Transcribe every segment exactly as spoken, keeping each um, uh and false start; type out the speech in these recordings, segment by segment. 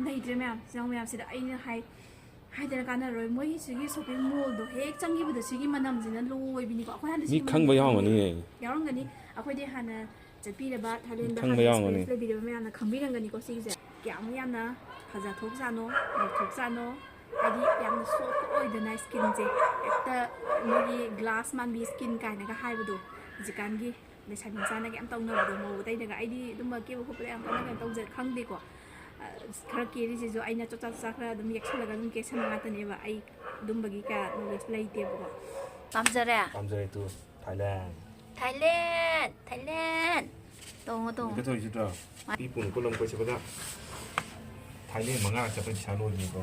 ꯂꯩꯇ꯭ꯔꯦ ꯃꯌꯥꯝ, ꯆꯤꯜꯍꯥꯎ ꯃꯌꯥꯝꯁꯤꯗ ꯑꯩꯅ ꯍꯥꯏ, ꯍꯥꯏꯗꯅ ꯀꯥꯟꯅꯔꯣꯏ꯫ ꯃꯣꯏꯒꯤ ꯁꯤꯒꯤ shopping mall ꯗꯣ ꯍꯦꯛ ꯆꯪꯈꯤꯕꯗ ꯁꯤꯒꯤ ꯃꯅꯝꯁꯤꯅ ꯂꯣꯏꯕꯤꯅꯤꯀꯣ꯫ ꯑꯩꯈꯣꯏ ꯍꯥꯟꯅ ꯃꯤ ꯁꯤꯒꯤ ꯈꯪꯕ ꯃꯅꯝꯁꯦ ꯌꯥꯎꯔꯝꯒꯅꯤꯌꯦ꯫ ꯌꯥꯎꯔꯝꯒꯅꯤ꯫ ꯑꯩꯈꯣꯏꯗꯤ ꯍꯥꯟꯅ ꯆꯠꯄꯤꯔꯕ, ꯊꯥꯏꯂꯦꯟꯗ ꯈꯪꯕ ꯍꯥꯟꯅ ꯌꯥꯎꯔꯝꯒꯅꯤ꯫ Experience ꯂꯩꯕꯤꯔꯕ ꯃꯌꯥꯝꯅ ꯈꯪꯕꯤꯔꯝꯒꯅꯤꯀꯣ ꯁꯤꯒꯤꯁꯦ꯫ ꯀꯌꯥꯝ ꯌꯥꯝꯅ ꯐꯖꯊꯣꯛꯆꯥꯠꯅꯣ, ꯉꯧꯊꯣꯛꯆꯥꯠꯅꯣ꯫ ꯍꯥꯏꯗꯤ ꯌꯥꯝꯅ soft ꯑꯣꯏꯗꯅ skin ꯁꯦ ꯍꯦꯛꯇ ꯃꯣꯏꯒꯤ glass ꯃꯥꯟꯕꯤ skin ꯀꯥꯏꯅꯒ ꯍꯥꯏꯕꯗꯣ ꯍꯧꯖꯤꯛꯀꯥꯟꯒꯤ ꯂꯩꯁꯥꯕꯤ ꯃꯆꯥꯅꯒ ꯌꯥꯝ ꯇꯧꯅꯕꯗꯣ, ꯃꯧ ꯑꯇꯩꯅꯒ꯫ ꯑꯩꯗꯤ ꯑꯗꯨꯝꯕ ꯀꯦꯕ ꯈꯣꯠꯄꯗ ꯌꯥꯝ ꯀꯟꯅ ꯀꯩꯅꯣ ꯇꯧꯖ-, ꯈꯪꯗꯦꯀꯣ꯫ ꯑ, ꯈꯔ ꯀꯦꯔꯤꯁꯤꯁꯨ ꯑꯩꯅ ꯆꯣꯠꯆꯥ ꯆꯣꯠꯆꯥ ꯈꯔ ꯑꯗꯨꯝ ꯌꯦꯛꯁꯜꯂꯒ ꯑꯗꯨꯝ ꯀꯦꯁꯟꯕ ꯉꯥꯛꯇꯅꯦꯕ꯫ ꯑꯩ ꯑꯗꯨꯝꯕꯒꯤ ꯀꯌꯥ knowledge ꯂꯩꯇꯦꯕꯀꯣ꯫ ꯄꯥꯝꯖꯔꯦ꯫ ꯄꯥꯝꯖꯔꯦ ꯇꯨ꯫ ꯊꯥꯏꯂꯦꯟ꯫ ꯊꯥꯏꯂꯦꯟ, ꯊꯥꯏꯂꯦꯟ꯫ ꯇꯣꯡꯉꯣ, ꯇꯣꯡꯉꯣ꯫ ꯀꯩꯗꯧꯔꯤꯁꯤ ꯇꯨ? ꯃꯥ- ꯄꯤ ꯄꯨꯅ ꯀꯣ ꯂꯝ ꯀꯣꯏ ꯆꯠꯄꯗ ꯊꯥꯏꯂꯦꯟ ꯃꯉꯥ ꯆꯠꯄꯩ ꯄꯩꯁꯥ ꯂꯣꯏꯕꯅꯤꯀꯣ꯫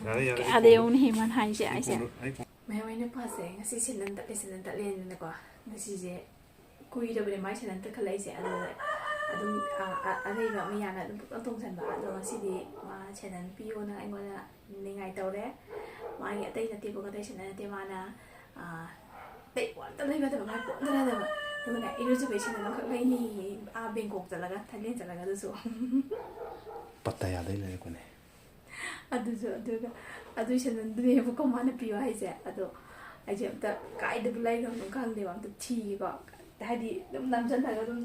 ꯌꯥꯔꯦ, ꯌꯥꯔꯦ, ꯑꯩ ꯀꯌꯥꯗ ꯀꯣꯟꯅ-, ꯌꯧꯅꯤ ꯍꯦ ꯃꯥꯅ ꯍꯥꯏꯁꯦ ꯑꯩ ꯑꯩꯁꯦ? ꯀꯣꯟꯅ-, ꯑꯩ ꯀꯣꯟꯅ- ꯃꯌꯥꯝ ꯑꯩꯅ ꯄꯥꯁꯦ ꯉꯁꯤ ꯁꯦꯟꯗꯟ ꯇꯠꯂꯦ, ꯁꯦꯟꯗꯟ ꯇꯠꯂꯦꯅꯀꯣ꯫ ꯉꯁꯤꯁꯦ ꯀꯨꯏꯔꯕꯅꯦ ꯃꯥꯏ ꯁꯦꯟꯗꯟ ꯇꯠꯈꯠꯂꯛꯏꯁꯦ꯫ ꯑꯗꯨꯗ ꯑꯗꯨꯝ, ꯑ, ꯑ, ꯑꯔꯩꯕ ꯃꯌꯥꯝꯅ ꯑꯗꯨꯝ ꯄꯨꯡꯇꯣꯡ ꯇꯣꯡꯁꯟꯕ꯫ ꯑꯗꯣ ꯉꯁꯤꯗꯤ ꯃꯥ ꯁꯦꯟꯗꯟ ꯄꯤꯌꯣꯅ ꯑꯩꯉꯣꯟꯗ ꯅꯤꯡꯉꯥꯏ ꯇꯧꯔꯦ꯫ ꯃꯥꯒꯤ ꯑꯇꯩ ꯅꯠꯇꯦꯕꯀꯣ, ꯑꯇꯩ ꯁꯦꯟꯗꯟ ꯅꯠꯇꯦ꯫ ꯃꯥꯅ, ꯑ, ꯑꯇꯩ ꯄꯣꯠ ꯑꯝꯇ ꯂꯩꯕ ꯅꯠꯇꯕ, ꯃꯥꯏ ꯄꯣꯠ ꯑꯝꯇ ꯂꯩꯗꯕ꯫ ꯑꯗꯨꯒꯅꯦ, ꯏꯔꯨꯖꯕꯒꯤ ꯁꯦꯟꯗꯟ ꯑꯃꯈꯛ ꯂꯩꯅꯤꯌꯦ, ꯑꯥ ꯕꯦꯡꯀꯣꯛ ꯆꯠꯂꯒ, ꯊꯥꯏꯂꯦꯟ ꯆꯠꯂꯒ꯫ ꯑꯗꯨꯁꯨ ꯄꯠꯇꯌꯥꯗꯩ ꯂꯩꯔꯛꯄꯅꯦ꯫ ꯑꯗꯨꯁꯨ, ꯑꯗꯨꯒ ꯑꯗꯨꯏ ꯁꯦꯟꯗꯟꯗꯨꯅꯦꯕꯀꯣ ꯃꯥꯅ ꯄꯤꯌꯣ ꯍꯥꯏꯁꯦ꯫ ꯑꯗꯣ ꯑꯩꯁꯦ ꯑꯝꯇ ꯀꯥꯏꯗꯕꯨ ꯂꯩꯈ꯭ꯔꯕꯅꯣ ꯈꯪꯗꯦꯕ, ꯑꯝꯇ ꯊꯤꯒꯦꯀꯣ꯫ ꯍꯥꯏꯗꯤ ꯑꯗꯨꯝ ꯅꯝꯁꯤꯜꯂꯒ ꯑꯗꯨꯝ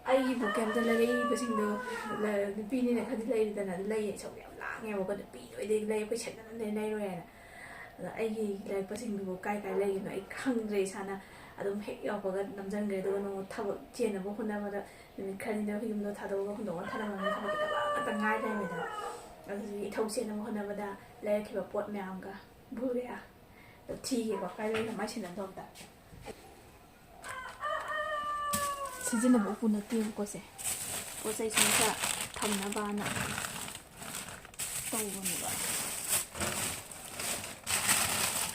ꯑꯩꯒꯤꯕꯨ ꯀꯩꯝꯇ ꯂꯩꯔꯛꯏꯕꯁꯤꯡꯗꯣ, ꯂ-, ꯅꯨꯄꯤꯅꯤꯅ ꯈꯔꯗꯤ ꯂꯩꯔꯤꯗꯅ, ꯑꯗꯨ ꯂꯩꯌꯦ꯫ ꯏꯁꯧ ꯌꯥꯝ ꯂꯥꯡꯉꯦꯕꯀꯣ, ꯅꯨꯄꯤ ꯂꯣꯏꯗꯩ ꯂꯩ, ꯑꯩꯈꯣꯏ ꯁꯦꯟꯗꯟ ꯑꯝꯇ ꯂꯩꯔꯣꯏ ꯍꯥꯏꯅ꯫ ꯑꯗ ꯑꯩꯒꯤ ꯂꯩꯔꯛꯄꯁꯤꯡꯗꯨꯕꯨ ꯀꯥꯏ ꯀꯥꯏ ꯂꯩꯔꯤꯅꯣ ꯑꯩ ꯈꯪꯗ꯭ꯔꯦ꯫ ꯏꯁꯥꯅ ꯑꯗꯨꯝ ꯍꯦꯛ ꯌꯧꯔꯛꯄꯒ ꯅꯝꯁꯤꯟꯈ꯭ꯔꯦ꯫ ꯑꯗꯨꯒ ꯅꯣꯡꯃ ꯊꯕꯛ ꯆꯦꯟꯅꯕ ꯍꯣꯠꯅꯕꯗ ꯅꯨꯃꯤꯠ ꯈꯔꯅꯤꯗ ꯌꯨꯝꯗꯣ ꯊꯥꯗꯣꯛꯑꯒ ꯍꯨꯟꯗꯣꯛꯑꯒ ꯊꯅꯝꯃꯕꯅꯤꯅ ꯊꯕꯛꯀꯤ ꯊꯕꯛ ꯉꯥꯛꯇ ꯉꯥꯏ ꯂꯩꯔꯝꯃꯦꯗꯅ꯫ ꯑꯗꯨꯗꯨꯒꯤ ꯏꯊꯧ ꯆꯦꯟꯅꯕ ꯍꯣꯠꯅꯕꯗ ꯂꯩꯔꯛꯈꯤꯕ ꯄꯣꯠ ꯃꯌꯥꯝꯒ ꯕꯨꯔꯤꯌꯥ ꯊꯤꯒꯦꯀꯣ, ꯀꯥꯏ ꯂꯩꯅꯣ ꯃꯥꯏ ꯁꯦꯟꯗꯟꯗꯣ ꯑꯝꯇ꯫ ꯁꯤꯖꯤꯟꯅꯕ ꯎꯄꯨ ꯅꯠꯇꯦꯕꯀꯣ ꯁꯦ, ꯄꯣꯠ ꯆꯩ ꯁꯨꯝ ꯈꯔ ꯊꯝꯅꯕꯅ ꯇꯧꯕꯅꯦꯕ꯫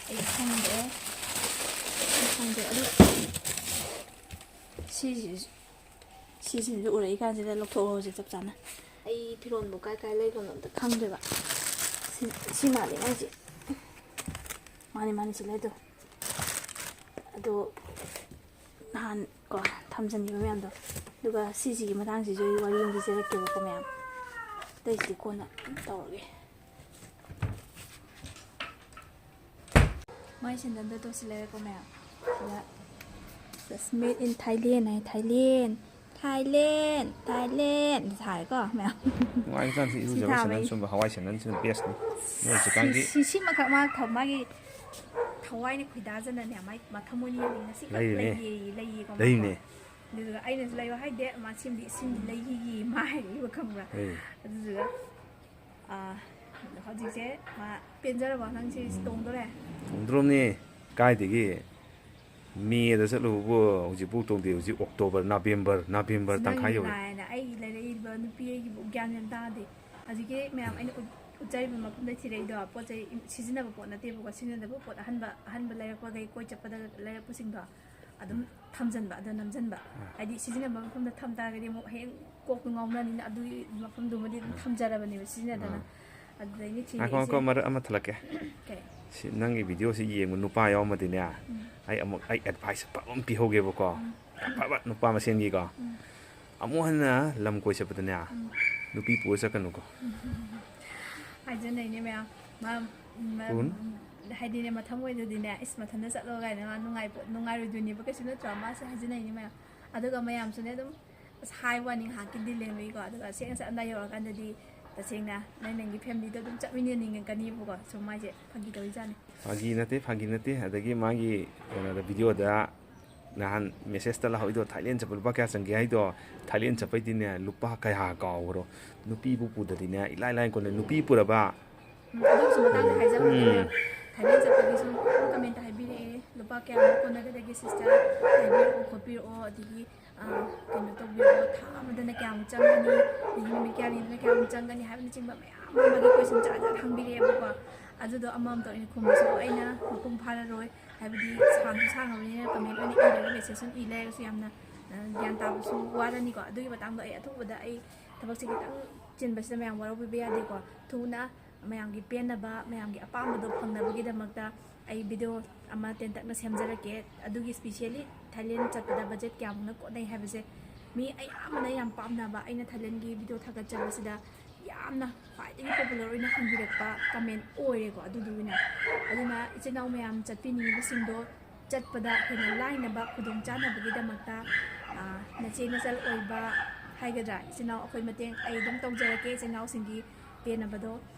ꯑꯩ ꯈꯪꯗꯦ, ꯑꯩ ꯈꯪꯗꯦ꯫ ꯑꯗꯨ ꯁꯤꯁꯤꯁꯨ, ꯁꯤꯁꯤꯃꯁꯨ ꯎꯔꯛꯏ ꯀꯥꯟꯁꯤꯗ ꯂꯧꯊꯣꯛꯑꯣ ꯍꯧꯖꯤꯛ ꯆꯞ ꯆꯥꯅ꯫ ꯑꯩ ꯐꯤꯔꯣꯟꯕꯨ ꯀꯥꯏ ꯀꯥꯏ ꯂꯩꯈ꯭ꯔꯕꯅꯣ ꯑꯝꯇ ꯈꯪꯗ꯭ꯔꯦꯕ꯫ ꯁꯤ, ꯁꯤ ꯃꯥꯜꯂꯦ ꯃꯥꯏꯁꯦ꯫ ꯃꯥꯅꯦ, ꯃꯥꯅꯦ, ꯁꯤ ꯂꯩꯗꯣ꯫ ꯑꯗꯣ ꯅꯍꯥꯟ ꯀꯣ ꯊꯝꯖꯟꯈꯤꯕ ꯃꯌꯥꯝꯗꯣ꯫ ꯑꯗꯨꯒ ꯁꯤꯁꯤꯒꯤ ꯃꯇꯥꯡꯁꯤꯁꯨ ꯑꯩ ꯋꯥꯔꯤ ꯑꯃ ꯂꯤꯖꯔꯛꯀꯦꯕꯀꯣ ꯃꯌꯥꯝ꯫ ꯑꯇꯩꯁꯤꯗꯤ ꯀꯣꯟꯅ ꯇꯧꯔꯒꯦ꯫ ꯃꯥꯏ ꯁꯦꯟꯗꯟꯗꯣ ꯇꯣꯁꯤꯜꯂꯦꯀꯣ ꯃꯌꯥꯝ꯫ ꯑꯗ "Just made in Thailand" high, "Thailand, Thailand, Thailand" ꯊꯥꯔꯦꯀꯣ ꯃꯌꯥꯝ꯫ ꯅꯨꯡꯉꯥꯏꯈ꯭ꯔꯖꯥꯠꯅꯤ ꯁꯤ ꯏꯔꯨꯖꯕ ꯁꯦꯟꯗꯟ ꯁꯨꯝꯕ ꯍꯋꯥꯏ ꯁꯦꯟꯗꯟ ꯁꯤꯅ best ꯅꯤ꯫ ꯅꯣꯏ ꯍꯧꯖꯤꯛꯀꯥꯟꯒꯤ ꯁꯤ, ꯁꯤꯃꯈꯛ ꯃꯥ ꯊꯝ-, ꯃꯥꯒꯤ ꯊꯋꯥꯏꯅ ꯈꯣꯏꯗꯥꯖꯅꯅꯦ, ꯃꯥꯏ ꯃꯊꯃꯣꯏꯅ ꯌꯦꯡꯉꯤ, ꯉꯁꯤꯈꯛ ꯂꯩꯔꯤꯅꯦ꯫ ꯂꯩꯌꯦ, ꯂꯩꯌꯦꯀꯣ ꯃꯥꯀꯣ꯫ ꯂꯩꯔꯤꯅꯦ꯫ ꯑꯗꯨꯗꯨꯒ ꯑꯩꯅꯁꯨ ꯂꯩꯌꯣ ꯍꯥꯏꯗꯦ, ꯃꯥ ꯁꯤꯝꯗꯤ, ꯁꯤꯝꯗꯤ ꯂꯩꯈꯤꯌꯦ ꯃꯥ ꯍꯥꯏꯔꯛꯏꯕ, ꯈꯪꯕ꯭ꯔꯥ? ꯎꯝ꯫ ꯑꯗꯨꯗꯨꯒ, ꯑꯥ, ꯍꯧꯖꯤꯛꯁꯦ ꯃꯥ ꯄꯦꯟꯖꯔꯕꯣ? ꯅꯪ ꯁꯤ ꯇꯣꯡꯗꯣꯔꯦ? ꯇꯣꯡꯗ꯭ꯔꯣꯝꯅꯤ꯫ ꯀꯥꯏꯗꯒꯤ? ꯃꯦꯗ ꯆꯠꯂꯨꯕꯕꯨ ꯍꯧꯖꯤꯛꯐꯥꯎ ꯇꯣꯡꯗꯦ꯫ ꯍꯧꯖꯤꯛ October, November, November ꯇꯪꯈꯥꯏ ꯅꯪꯒꯤ ꯌꯧꯔꯦ꯫ ꯂꯥꯏꯅ ꯑꯩꯒꯤ ꯂꯩꯔꯛꯏꯕ ꯅꯨꯄꯤ ꯑꯩꯒꯤꯕꯨ ꯒ꯭ꯌꯥꯟ ꯃꯦꯟ ꯇꯥꯗꯦ꯫ ꯍꯧꯖꯤꯛꯀꯤ ꯃꯌꯥꯝ ꯑꯩꯅ ꯎꯠ-, ꯎꯠꯆꯔꯤꯕ ꯃꯐꯝꯗ ꯊꯤꯔꯛꯏꯗꯣ, ꯄꯣꯠ ꯆꯩ ꯏꯝ-, ꯁꯤꯖꯤꯟꯅꯕ ꯄꯣꯠ ꯅꯠꯇꯦꯕꯀꯣ, ꯁꯤꯖꯤꯟꯅꯗꯕ ꯄꯣꯠ ꯑꯍꯟꯕ, ꯑꯍꯟꯕ ꯂꯩꯔꯛꯄꯈꯩ, ꯀꯣꯏ ꯆꯠꯄꯗ ꯂꯩꯔꯛꯄꯁꯤꯡꯗꯣ ꯑꯗꯨꯝ ꯊꯝꯖꯟꯕ, ꯑꯗꯣ ꯅꯝꯖꯟꯕ꯫ ꯑꯥ꯫ ꯍꯥꯏꯗꯤ ꯁꯤꯖꯤꯟꯅꯕ ꯃꯐꯝꯗ ꯊꯝ ꯇꯥꯔꯒꯗꯤ ꯑꯃꯨꯛ ꯍꯌꯦꯡ ꯀꯣꯛꯇꯣ ꯉꯥꯎꯅꯅꯤꯅ ꯑꯗꯨꯒꯤ ꯃꯐꯝꯗꯨꯃꯗꯤ ꯑꯗꯨꯝ ꯊꯝꯖꯔꯕꯅꯦꯕ ꯁꯤꯖꯤꯟꯅꯗꯅ꯫ ꯑꯥ꯫ ꯑꯗꯨꯗꯩꯅꯦ ꯉꯥꯏꯈꯣ, ꯉꯥꯏꯈꯣ, ꯊꯤꯔꯛꯏꯁꯦ꯫ ꯃꯔꯛ ꯑꯃ ꯊꯠꯂꯛꯀꯦ꯫ ꯀꯩ? ꯁꯤ ꯅꯪꯒꯤ video ꯁꯤ ꯌꯦꯡꯕ ꯅꯨꯄꯥ ꯌꯥꯎꯔꯝꯃꯗꯤꯅꯦ, ꯎꯝ꯫ ꯑꯩ ꯑꯃꯨꯛ, ꯑꯩ advice ꯑꯐꯕ ꯑꯃ ꯄꯤꯍꯧꯒꯦꯕꯀꯣ꯫ ꯎꯝ꯫ ꯌꯥꯝ ꯐꯕ ꯅꯨꯄꯥ ꯃꯁꯦꯟꯒꯤꯀꯣ꯫ ꯎꯝ꯫ ꯑꯃꯨꯛ ꯍꯟꯅ ꯂꯝ ꯀꯣꯏ ꯆꯠꯄꯗꯅꯦ, ꯎꯝ꯫ ꯅꯨꯄꯤ ꯄꯨꯔ ꯆꯠꯀꯅꯨꯀꯣ꯫ ꯍꯥꯏꯖꯅꯩꯅꯦ ꯃꯌꯥꯝ꯫ ꯃꯥ, ꯃꯥ, ꯄꯨꯟ? ꯍꯥꯏꯗꯤꯅꯦ, ꯃꯊꯪ ꯑꯣꯏꯗꯗꯤꯅꯦ, "ꯏꯁ, ꯃꯊꯟꯇ ꯆꯠꯂꯣ" ꯀꯥꯏꯅ ꯃꯥ ꯅꯨꯡꯉꯥꯏꯄꯣ-, ꯅꯨꯡꯉꯥꯏꯔꯣꯏꯗꯣꯏꯅꯦꯕ ꯀꯩꯁꯨ, ꯅꯠꯇ꯭ꯔꯣ? ꯃꯥꯁꯦ ꯍꯥꯏꯖꯅꯩꯅꯦ ꯃꯌꯥꯝ꯫ ꯑꯗꯨꯒ ꯃꯌꯥꯝꯁꯨꯅꯦ ꯑꯗꯨꯝ, ꯑꯁ, ꯍꯥꯏꯕ ꯋꯥꯅꯤ, ꯉꯥꯏꯍꯥꯛꯀꯤꯗꯤ ꯂꯦꯝꯃꯛꯏꯀꯣ꯫ ꯑꯗꯨꯒ ꯑꯁꯦꯡ ꯑꯁꯦꯡ ꯑꯗꯥꯏ ꯌꯧꯔꯀꯥꯟꯗꯗꯤ ꯇꯁꯦꯡꯅ ꯅꯪ, ꯅꯪꯒꯤ familyꯗꯣ ꯑꯗꯨꯝ ꯆꯠꯃꯤꯟꯅꯅꯤꯡꯉꯛꯀꯅꯤꯕꯀꯣ꯫ ꯁꯨꯝ ꯃꯥꯏꯁꯦ ꯐꯥꯒꯤ ꯇꯧꯔꯤꯖꯥꯠꯅꯤ꯫ ꯐꯥꯒꯤ ꯅꯠꯇꯦ, ꯐꯥꯒꯤ ꯅꯠꯇꯦ꯫ ꯑꯗꯒꯤ ꯃꯥꯒꯤ ꯀꯩꯅꯣꯗ, videoꯗ ꯅꯍꯥꯟ message ꯇꯂꯥꯍꯧꯔꯤꯗꯣ, Thailand ꯆꯠꯄ ꯂꯨꯄꯥ ꯀꯌꯥ ꯆꯪꯒꯦ ꯍꯥꯏꯗꯣ, Thailand ꯆꯠꯄꯩꯗꯤꯅꯦ, ꯂꯨꯄꯥ ꯀꯌꯥ ꯀꯥꯎꯈ꯭ꯔꯣ, ꯅꯨꯄꯤꯕꯨ ꯄꯨꯗꯗꯤꯅꯦ, ꯏꯂꯥꯏ ꯂꯥꯏꯅ ꯀꯣꯟꯅ ꯅꯨꯄꯤ ꯄꯨꯔꯕ꯫ ꯎꯝ, ꯑꯗꯨꯒꯤꯁꯨ ꯃꯇꯥꯡꯗ ꯍꯥꯏꯖꯍꯧꯔꯒꯦ꯫ ꯎꯝ꯫ Thailand ꯆꯠꯄꯒꯤꯁꯨ ꯃꯌꯥꯝ comment ꯍꯥꯏꯕꯤꯔꯛꯑꯦ, "ꯂꯨꯄꯥ ꯀꯌꯥꯃꯨꯛ ꯀꯣꯟꯅꯒꯗꯒꯦ sister? ꯍꯥꯏꯕꯤꯔꯛꯑꯣ ꯈꯣꯠꯄꯤꯔꯛꯑꯣ", ꯑꯗꯒꯤ, ꯑ, ꯀꯩꯅꯣ ꯇꯧꯕꯤꯔꯛꯑꯣ, "ꯊꯥ ꯑꯃꯗꯅ ꯀꯌꯥꯃꯨꯛ ꯆꯪꯒꯅꯤ, ꯑꯗꯒꯤ ꯅꯨꯃꯤꯠ ꯀꯌꯥꯅꯤꯗꯅ ꯀꯌꯥꯃꯨꯛ ꯆꯪꯒꯅꯤ?" ꯍꯥꯏꯕꯅꯆꯤꯡꯕ ꯃꯌꯥꯝ ꯑꯃꯒꯤ question ꯖꯥꯠ ꯖꯥꯠ ꯍꯪꯕꯤꯔꯛꯑꯦꯕꯀꯣ꯫ ꯑꯗꯨꯗꯣ ꯑꯃꯃꯝꯇ ꯑꯣꯏꯅ ꯈꯨꯝꯕꯁꯨ ꯑꯩꯅ ꯃꯄꯨꯡ ꯐꯥꯔꯔꯣꯏ꯫ ꯍꯥꯏꯕꯗꯤ ꯁꯥꯡꯁꯨ ꯁꯥꯡꯉꯕꯅꯤꯅ, comment ꯑꯣꯏꯅ ꯏꯔꯒ message ꯑꯣꯏꯅ ꯏ ꯂꯩꯔꯒꯁꯨ ꯌꯥꯝꯅ, ꯑ, ꯒ꯭ꯌꯥꯟ ꯇꯥꯕꯁꯨ ꯋꯥꯔꯅꯤꯀꯣ꯫ ꯑꯗꯨꯒꯤ ꯃꯇꯥꯡꯗꯣ ꯑꯩ ꯑꯊꯨꯕꯗ, ꯑꯩ ꯊꯕꯛꯁꯦ ꯈꯤꯇꯪ ꯆꯤꯟꯕꯁꯤꯗ ꯃꯌꯥꯝ ꯋꯥꯔꯧꯕꯤꯕ ꯌꯥꯗꯦꯀꯣ꯫ ꯊꯨꯅ ꯃꯌꯥꯝꯒꯤ ꯄꯦꯟꯅꯕ, ꯃꯌꯥꯝꯒꯤ ꯑꯄꯥꯝꯕꯗꯣ ꯐꯪꯅꯕꯒꯤꯗꯃꯛꯇ ꯑꯩ video ꯑꯃ ꯇꯦꯟꯇꯛꯅ ꯁꯦꯝꯖꯔꯛꯀꯦ꯫ ꯑꯗꯨꯒꯤ specially Thailand ꯆꯠꯄꯗ budget ꯀꯌꯥꯃꯨꯛꯅ ꯀꯣꯟꯅꯩ ꯍꯥꯏꯕꯁꯦ ꯃꯤ ꯑꯌꯥꯝꯕꯅ ꯌꯥꯝ ꯄꯥꯝꯅꯕ, ꯑꯩꯅ Thailandꯒꯤ video ꯊꯥꯒꯠꯆꯕꯁꯤꯗ ꯌꯥꯝꯅ ꯈ꯭ꯋꯥꯏꯗꯒꯤ ꯄꯣꯄꯨꯂꯔ ꯑꯣꯏꯅ ꯍꯪꯕꯤꯔꯛꯄ ꯀꯃꯦꯟ ꯑꯣꯏꯔꯦꯀꯣ꯫ ꯑꯗꯨꯗꯨꯒꯤꯅ ꯑꯗꯨꯅ ꯏꯆꯤꯟ ꯏꯅꯥꯎ ꯃꯌꯥꯝ ꯆꯠꯄꯤꯅꯤꯡꯉꯤꯕꯁꯤꯡꯗꯣ ꯆꯠꯄꯗ ꯍꯦꯟꯅ ꯂꯥꯏꯅꯕ ꯈꯨꯗꯣꯡꯆꯥꯅꯕꯒꯤꯗꯃꯛꯇ, ꯑ, ꯅꯆꯦ ꯅꯆꯜ ꯑꯣꯏꯕ ꯍꯥꯏꯒꯗ꯭ꯔꯥ, ꯏꯆꯤꯟ ꯏꯅꯥꯎ ꯑꯩꯈꯣꯏ ꯃꯇꯦꯡ ꯑꯩ ꯑꯗꯨꯝ ꯇꯧꯖꯔꯛꯀꯦ ꯏꯆꯤꯟ ꯏꯅꯥꯎꯁꯤꯡꯒꯤ ꯄꯦꯟꯅꯕꯗꯣ꯫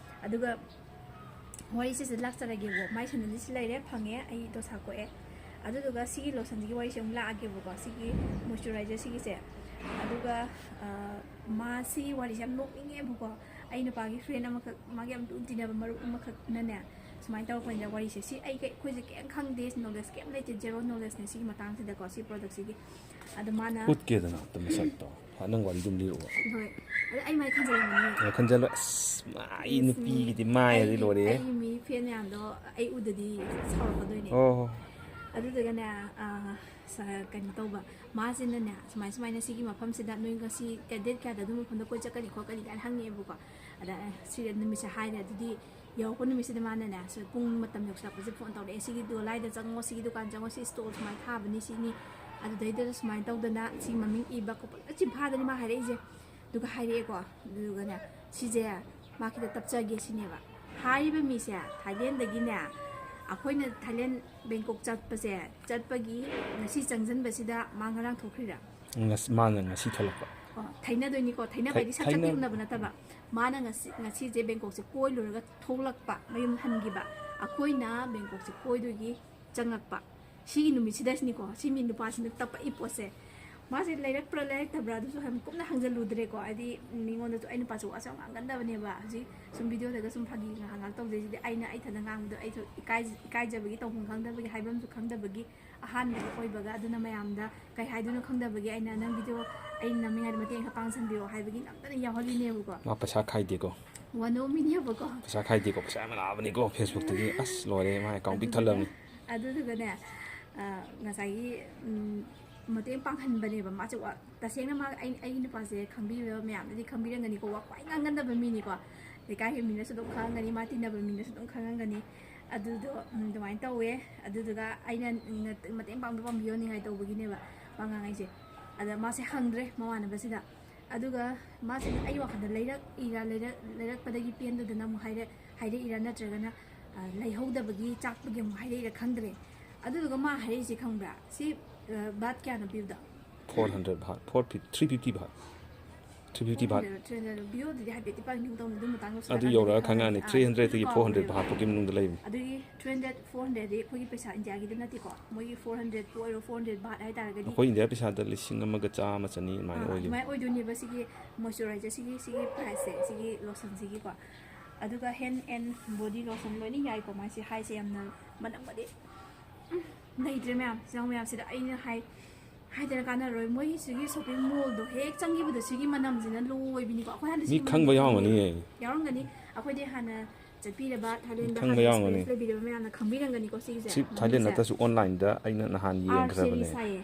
ꯑꯗꯨꯒ ꯋꯥꯔꯤꯁꯤꯁꯨ ꯂꯥꯛꯆꯔꯒꯦꯕꯀꯣ꯫ ꯃꯥꯏ ꯁꯟꯗꯨꯗꯤ ꯁꯤ ꯂꯩꯔꯦ, ꯐꯪꯉꯦ, ꯑꯩ ꯗꯣꯁꯥ ꯀꯣꯛꯑꯦ꯫ ꯑꯗꯨꯗꯨꯒ ꯁꯤꯒꯤ ꯂꯣꯁꯟꯁꯤꯒꯤ ꯋꯥꯔꯤꯁꯦ ꯑꯃꯨꯛ ꯂꯥꯛꯑꯒꯦꯕꯀꯣ, ꯁꯤꯒꯤ ꯃꯣꯏꯆꯔꯥꯏꯖꯔ ꯁꯤꯒꯤꯁꯦ꯫ ꯑꯗꯨꯒ, ꯑ, ꯃꯥꯁꯤ ꯋꯥꯔꯤꯁꯦ ꯌꯥꯝ ꯅꯣꯛꯅꯤꯡꯉꯦꯕꯀꯣ꯫ ꯑꯩ ꯅꯨꯄꯥꯒꯤ ꯐ꯭ꯔꯦꯟ ꯑꯃꯈꯛ, ꯃꯥꯒꯤ ꯌꯥꯝ ꯂꯨꯅ ꯇꯤꯟꯅꯕ ꯃꯔꯨꯞ ꯑꯃꯈꯛꯅꯅꯦ, ꯁꯨꯃꯥꯏꯅ ꯇꯧꯔꯛꯄꯅꯤꯗ ꯋꯥꯔꯤꯁꯦ꯫ ꯁꯤ ꯑꯩ ꯀꯩ-, ꯑꯩꯈꯣꯏꯁꯦ ꯀꯩꯝ ꯈꯪꯗꯦ, ꯅꯣꯂꯦꯖ ꯀꯩꯝ ꯂꯩꯇꯦ, ꯖꯦꯔꯣ ꯅꯣꯂꯦꯖꯅꯦ ꯁꯤꯒꯤ ꯃꯇꯥꯡꯁꯤꯗꯀꯣ, ꯁꯤ ꯄ꯭ꯔꯣꯗꯛꯁꯤꯒꯤ꯫ ꯑꯗꯣ ꯃꯥꯅ ꯎꯠꯀꯦꯗꯅ ꯑꯝꯇ ꯃꯁꯛꯇꯣ꯫ ꯍꯥ, ꯅꯪ ꯋꯥꯔꯤꯗꯨꯝ ꯂꯤꯔꯛꯑꯣ꯫ ꯍꯣꯏ꯫ ꯑꯗ ꯑꯩ ꯃꯥꯏ ꯈꯟꯖꯜꯂꯝꯃꯅꯤ꯫ ꯑꯦ, ꯈꯟꯖꯜꯂꯣ꯫ ꯑꯁ, ꯃꯥ, ꯑꯩ ꯏꯁ, ꯅꯨꯄꯤꯒꯤꯗꯤ ꯃꯥꯏ ꯑꯗꯤ ꯑꯩ, ꯂꯣꯏꯔꯦ꯫ ꯑꯩ ꯃꯤ ꯐꯦꯟ ꯃꯌꯥꯝꯗꯣ ꯑꯩ ꯎꯗꯗꯤ ꯁꯥꯎꯔꯛꯀꯗꯣꯏꯅꯦ꯫ ꯑꯣ꯫ ꯑꯗꯨꯗꯨꯒꯅꯦ, ꯑ, ꯁ-, ꯀꯩꯅꯣ ꯇꯧꯕ, ꯃꯥꯁꯤꯅꯅꯦ, ꯁꯨꯃꯥꯏ ꯁꯨꯃꯥꯏꯅ ꯁꯤꯒꯤ ꯃꯐꯝꯁꯤꯗ ꯅꯣꯏ ꯉꯁꯤ ꯀ-, ꯗꯦꯠ ꯀꯌꯥꯗ ꯑꯗꯨ ꯃꯐꯝꯗ ꯀꯣꯏ ꯆꯠꯀꯅꯤ ꯈꯣꯠꯀꯅꯤ ꯀꯥꯏꯅ ꯍꯪꯉꯛꯑꯦꯕꯀꯣ꯫ ꯑꯗ, ꯑꯦ, ꯁꯤ ꯅꯨꯃꯤꯠꯁꯦ ꯍꯥꯏꯔꯦ, ꯑꯗꯨꯗꯤ ꯌꯧꯔꯛꯄ ꯅꯨꯃꯤꯠꯁꯤꯗ ꯃꯥꯅꯅꯦ, ꯁ-, ꯄꯨꯡ ꯃꯇꯝ ꯌꯧꯁꯤꯜꯂꯛꯄꯁꯦ ꯐꯣꯟ ꯇꯧꯔꯛꯑꯦ, "ꯁꯤꯒꯤ ꯗꯨꯀꯥꯟ ꯂꯥꯏꯗ ꯆꯪꯉꯣ, ꯁꯤꯒꯤ ꯗꯨꯀꯥꯟ ꯆꯪꯉꯣ, ꯁꯤ ꯁ꯭ꯇꯣꯜ ꯁꯨꯃꯥꯏꯅ ꯊꯥꯕꯅꯤ, ꯁꯤꯅꯤ, ꯑꯗꯨꯗꯩꯗ ꯁꯨꯃꯥꯏꯅ ꯇꯧꯗꯅ ꯁꯤ ꯃꯃꯤꯡ ꯏꯕ ꯈꯣꯠꯄ ꯂꯣꯏ ꯆꯤꯟꯐꯥꯗꯅꯤ ꯃꯥ ꯍꯥꯏꯔꯛꯏꯁꯦ"꯫ ꯑꯗꯨꯒ ꯍꯥꯏꯔꯛꯑꯦꯀꯣ꯫ ꯑꯗꯨꯗꯨꯒꯅꯦ, ꯁꯤꯁꯦ ꯃꯥ ꯈꯤꯇ ꯇꯞꯆꯒꯦ ꯁꯤꯅꯦꯕ꯫ ꯍꯥꯏꯔꯤꯕ ꯃꯤꯁꯦ ꯊꯥꯏꯂꯦꯟꯗꯒꯤꯅꯦ, ꯑꯩꯈꯣꯏꯅ ꯊꯥꯏꯂꯦꯟ ꯕꯦꯡꯀꯣꯛ ꯆꯠꯄꯁꯦ, ꯆꯠꯄꯒꯤ ꯉꯁꯤ ꯆꯪꯁꯤꯟꯕꯁꯤꯗ ꯃꯥ ꯉꯔꯥꯡ ꯊꯣꯛꯈ꯭ꯔꯤꯔꯥ? ꯉꯁ-, ꯃꯥꯅ ꯉꯁꯤ ꯊꯣꯛꯂꯛꯄ꯫ ꯑꯣ, ꯊꯩꯅꯗꯣꯏꯅꯤꯀꯣ꯫ ꯊꯩꯅꯕ ꯊꯩ-, ꯍꯥꯏꯗꯤ ꯁꯛ ꯊꯩꯅ- ꯁꯛꯇꯤ ꯎꯅꯕ ꯅꯠꯇꯕ꯫ ꯃꯥꯅ ꯉꯁꯤ, ꯉꯁꯤꯁꯦ ꯕꯦꯡꯀꯣꯛꯁꯦ ꯀꯣꯏꯂꯨꯔꯒ ꯊꯣꯛꯂꯛꯄ, ꯃꯌꯨꯝ ꯍꯟꯈꯤꯕ꯫ ꯑꯩꯈꯣꯏꯅ ꯕꯦꯡꯀꯣꯛꯁꯦ ꯀꯣꯏꯗꯣꯏꯒꯤ ꯆꯪꯉꯛꯄ꯫ ꯁꯤꯒꯤ ꯅꯨꯃꯤꯠꯁꯤꯗꯁꯤꯅꯤꯀꯣ, ꯁꯤ ꯃꯤ ꯅꯨꯄꯥꯁꯤꯅ ꯇꯞꯄꯛꯏ ꯄꯣꯠꯁꯦ꯫ ꯃꯥꯁꯦ ꯂꯩꯔꯛꯄ꯭ꯔꯥ ꯂꯩꯔꯛꯇꯕ꯭ꯔꯥ ꯑꯗꯨꯁꯨ ꯌꯥꯝ ꯀꯨꯞꯅ ꯍꯪꯖꯜꯂꯨꯗ꯭ꯔꯦꯀꯣ꯫ ꯍꯥꯏꯗꯤ ꯃꯤꯉꯣꯟꯗꯁꯨ ꯑꯩ ꯅꯨꯄꯥꯁꯦ ꯋꯥꯁꯦ ꯌꯥꯝ ꯉꯥꯡꯒꯟꯗꯕꯅꯦꯕ꯫ ꯍꯧꯖꯤꯛ ꯁꯨꯝ ꯚꯤꯗꯤꯑꯣꯗꯒ ꯁꯨꯝ ꯐꯥꯒꯤ ꯉꯥꯏꯍꯥꯛ ꯉꯥꯏꯍꯥꯛ ꯇꯧꯖꯩꯁꯤꯗꯤ ꯑꯩꯅ ꯑꯩ ꯏꯊꯟꯗ ꯉꯥꯡꯕꯗꯣ ꯑꯩꯁꯨ ꯏꯀꯥꯏ-, ꯏꯀꯥꯏꯖꯕꯒꯤ, ꯇꯧꯐꯝ ꯈꯪꯗꯕꯒꯤ, ꯍꯥꯏꯐꯝꯁꯨ ꯈꯪꯗꯕꯒꯤ, ꯑꯍꯥꯟꯕꯒ ꯑꯣꯏꯕꯒ꯫ ꯑꯗꯨꯅ ꯃꯌꯥꯝꯗ ꯀꯩ ꯍꯥꯏꯗꯣꯏꯅꯣ ꯈꯪꯗꯕꯒꯤ ꯑꯩꯅ ꯅꯪ ꯚꯤꯗꯤꯑꯣ ꯑꯩ ꯅꯝꯃꯤꯉꯩꯗ ꯃꯇꯦꯡ ꯈꯔ ꯄꯥꯡꯁꯟꯕꯤꯔꯛꯑꯣ ꯍꯥꯏꯕꯒꯤ ꯅꯝꯗꯅ ꯌꯥꯎꯍꯜꯂꯤꯅꯦꯕꯀꯣ꯫ ꯃꯥ ꯄꯩꯁꯥ ꯈꯥꯏꯗꯦꯀꯣ꯫ ꯋꯥꯅꯣꯝꯃꯤꯅꯦꯕꯀꯣ꯫ ꯄꯩꯁꯥ ꯈꯥꯏꯗꯦꯀꯣ, ꯄꯩꯁꯥ ꯌꯥꯝ ꯂꯥꯛꯑꯕꯅꯤꯀꯣ ꯐꯦꯁꯕꯨꯛꯇꯒꯤ꯫ ꯑꯁ, ꯂꯣꯏꯔꯦ, ꯃꯥ ꯑꯦꯀꯥꯎꯟ ꯄꯤꯛ ꯊꯜꯂꯕꯅꯤ꯫ ꯑꯗꯨꯗꯨꯒꯅꯦ, ꯑ, ꯉꯁꯥꯏꯒꯤ, ꯎꯝ, ꯃꯇꯦꯡ ꯄꯥꯡꯍꯟꯕꯅꯦꯕ꯫ ꯃꯥꯁꯦ ꯋꯥ-, ꯇꯁꯦꯡꯅ ꯃꯥ, ꯑꯩ, ꯑꯩꯒꯤ ꯅꯨꯄꯥꯁꯦ ꯈꯪꯕꯤꯕ ꯃꯌꯥꯝꯅꯗꯤ ꯈꯪꯕꯤꯔꯝꯒꯅꯤꯀꯣ꯫ ꯋꯥ ꯈ꯭ꯋꯥꯏ ꯉꯥꯡꯒꯟꯗꯕ ꯃꯤꯅꯤꯀꯣ꯫ ꯂꯩꯀꯥꯏꯒꯤ ꯃꯤꯅꯁꯨ ꯑꯗꯨꯝ ꯈꯪꯉꯝꯒꯅꯤ, ꯃꯥ ꯇꯤꯟꯅꯕ ꯃꯤꯅꯁꯨ ꯑꯗꯨꯝ ꯈꯪꯉꯝꯒꯅꯤ꯫ ꯑꯗꯨꯗꯣ, ꯎꯝ, ꯑꯗꯨꯃꯥꯏꯅ ꯇꯧꯋꯦ꯫ ꯑꯗꯨꯗꯨꯒ ꯑꯩꯅ, ꯎꯝ, ꯃꯇꯦꯡ ꯄꯥꯡꯕꯤꯌꯣ, ꯄꯥꯡꯕꯤꯌꯣ ꯅꯤꯡꯉꯥꯏ ꯇꯧꯕꯒꯤꯅꯦꯕ ꯃꯥ ꯉꯥꯡꯉꯛꯏꯁꯦ꯫ ꯑꯗ ꯃꯥꯁꯦ ꯍꯪꯗ꯭ꯔꯦ ꯃꯃꯥꯟꯅꯕꯁꯤꯗ꯫ ꯑꯗꯨꯒ ꯃꯥꯁꯦ ꯑꯩ ꯋꯥꯈꯜꯗ ꯂꯩꯔꯛꯏꯔꯥ, ꯂꯩꯔꯛ-, ꯂꯩꯔꯛꯄꯗꯒꯤ ꯄꯦꯟꯗꯗꯅ ꯑꯃꯨꯛ ꯍꯥꯏꯔꯛ-, ꯍꯥꯏꯔꯛꯏꯔꯥ, ꯅꯠꯇ꯭ꯔꯒꯅ, ꯑ, ꯂꯩꯍꯧꯗꯕꯒꯤ ꯆꯥꯛꯄꯒꯤ ꯑꯃꯨꯛ ꯍꯥꯏꯔꯛꯏꯔꯥ ꯈꯪꯗ꯭ꯔꯦ꯫ ꯑꯗꯨꯗꯨꯒ ꯃꯥ ꯍꯥꯏꯔꯛꯏꯁꯦ ꯈꯪꯕ꯭ꯔꯥ? ꯁꯤ, ꯑ, ꯕꯥꯠ ꯀꯌꯥꯅꯣ ꯄꯤꯕꯗꯣ? Four hundred ꯕꯥꯠ, four fifty, three fifty ꯕꯥꯠ, three fifty ꯕꯥꯠ꯫ Three hundred, ꯚꯤꯌꯣꯗꯨꯗꯤ ꯍꯥꯏꯐꯦꯠꯇꯤ ꯄꯥꯏꯅꯤꯡ ꯇꯧꯅꯤ, ꯑꯗꯨ ꯃꯇꯥꯡꯗ ꯑꯗꯨ ꯌꯧꯔꯛꯑ ꯈꯪꯉꯛꯑꯅꯤ꯫ Three hundred ꯇꯒꯤ four hundred ꯕꯥꯠ ꯐꯥꯎꯒꯤ ꯃꯅꯨꯡꯗ ꯂꯩꯕꯅꯤ꯫ ꯑꯗꯨꯒꯤ three hundred, four hundred ꯗꯤ ꯑꯩꯈꯣꯏꯒꯤ ꯄꯩꯁꯥ ꯏꯟꯗꯤꯌꯥꯒꯤꯗ ꯅꯠꯇꯦꯀꯣ, ꯃꯣꯏꯒꯤ four hundred ꯄꯨ ꯑꯣꯏꯔꯣ, four hundred ꯕꯥꯠ ꯍꯥꯏꯇꯥꯔꯒꯗꯤ꯫ ꯑꯩꯈꯣꯏ ꯏꯟꯗꯤꯌꯥ ꯄꯩꯁꯥꯗ ꯂꯤꯁꯤꯡ ꯑꯃꯒ ꯆꯥꯝꯃ ꯆꯅꯤ ꯑꯗꯨꯃꯥꯏꯅ ꯑꯥ, ꯑꯣꯏꯈꯤꯕꯅꯤ꯫ ꯑꯗꯨꯃꯥꯏꯅ ꯑꯣꯏꯗꯣꯏꯅꯦꯕ ꯁꯤꯒꯤ moisturizer ꯁꯤꯒꯤ, ꯁꯤꯒꯤ price ꯁꯦ, ꯁꯤꯒꯤ lotion ꯁꯤꯒꯤꯀꯣ꯫ ꯑꯗꯨꯒ Hand and Body Lotion ꯂꯣꯏꯅ ꯌꯥꯏꯀꯣ, ꯃꯥꯁꯦ ꯍꯥꯏꯁꯦ ꯌꯥꯝꯅ ꯃꯅꯝꯒꯗꯤ, ꯎꯝ, ꯂꯩꯇ꯭ꯔꯦ ꯃꯌꯥꯝ, ꯆꯪꯉꯣ ꯃꯌꯥꯝ, ꯁꯤꯗ ꯑꯩꯅ ꯍꯥꯏ, ꯍꯥꯏꯗꯅ ꯀꯥꯟꯅꯔꯣꯏ꯫ ꯃꯣꯏꯒꯤ ꯁꯤꯒꯤ shopping mall ꯗꯣ ꯍꯦꯛ ꯆꯪꯈꯤꯕꯗꯣ ꯁꯤꯒꯤ ꯃꯅꯝꯁꯤꯅ ꯂꯣꯏꯕꯤꯅꯤꯀꯣ꯫ ꯑꯩꯈꯣꯏ ꯍꯥꯟꯅ ꯃꯤ ꯁꯤꯒꯤ ꯃꯅꯝ ꯈꯪꯕ ꯈꯪꯗꯦ꯫ ꯌꯥꯎꯔꯝꯒꯅꯤꯌꯦ꯫ ꯌꯥꯎꯔꯝꯒꯅꯤ꯫ ꯑꯩꯈꯣꯏꯗꯤ ꯍꯥꯟꯅ ꯆꯠꯄꯤꯔꯕ ꯊꯥꯏꯂꯦꯟꯗ ꯈꯪꯕ ꯍꯥꯟꯅ ꯌꯥꯎꯔꯝꯒꯅꯤ꯫ Experience ꯂꯩꯕꯤꯔꯕ ꯃꯌꯥꯝꯅ ꯈꯪꯕꯤꯔꯝꯒꯅꯤ꯫ ꯁꯤꯒꯤꯁꯦ ꯁꯤ ꯊꯥꯏꯂꯦꯟ ꯃꯃꯤꯡꯁꯦ꯫ ꯅꯠꯇ꯭ꯔꯁꯨ online ꯗ ꯑꯩꯅ ꯅꯍꯥꯟ R ꯌꯦꯡꯈ꯭ꯔꯕꯅꯦ꯫ Series ꯍꯥꯏꯌꯦ꯫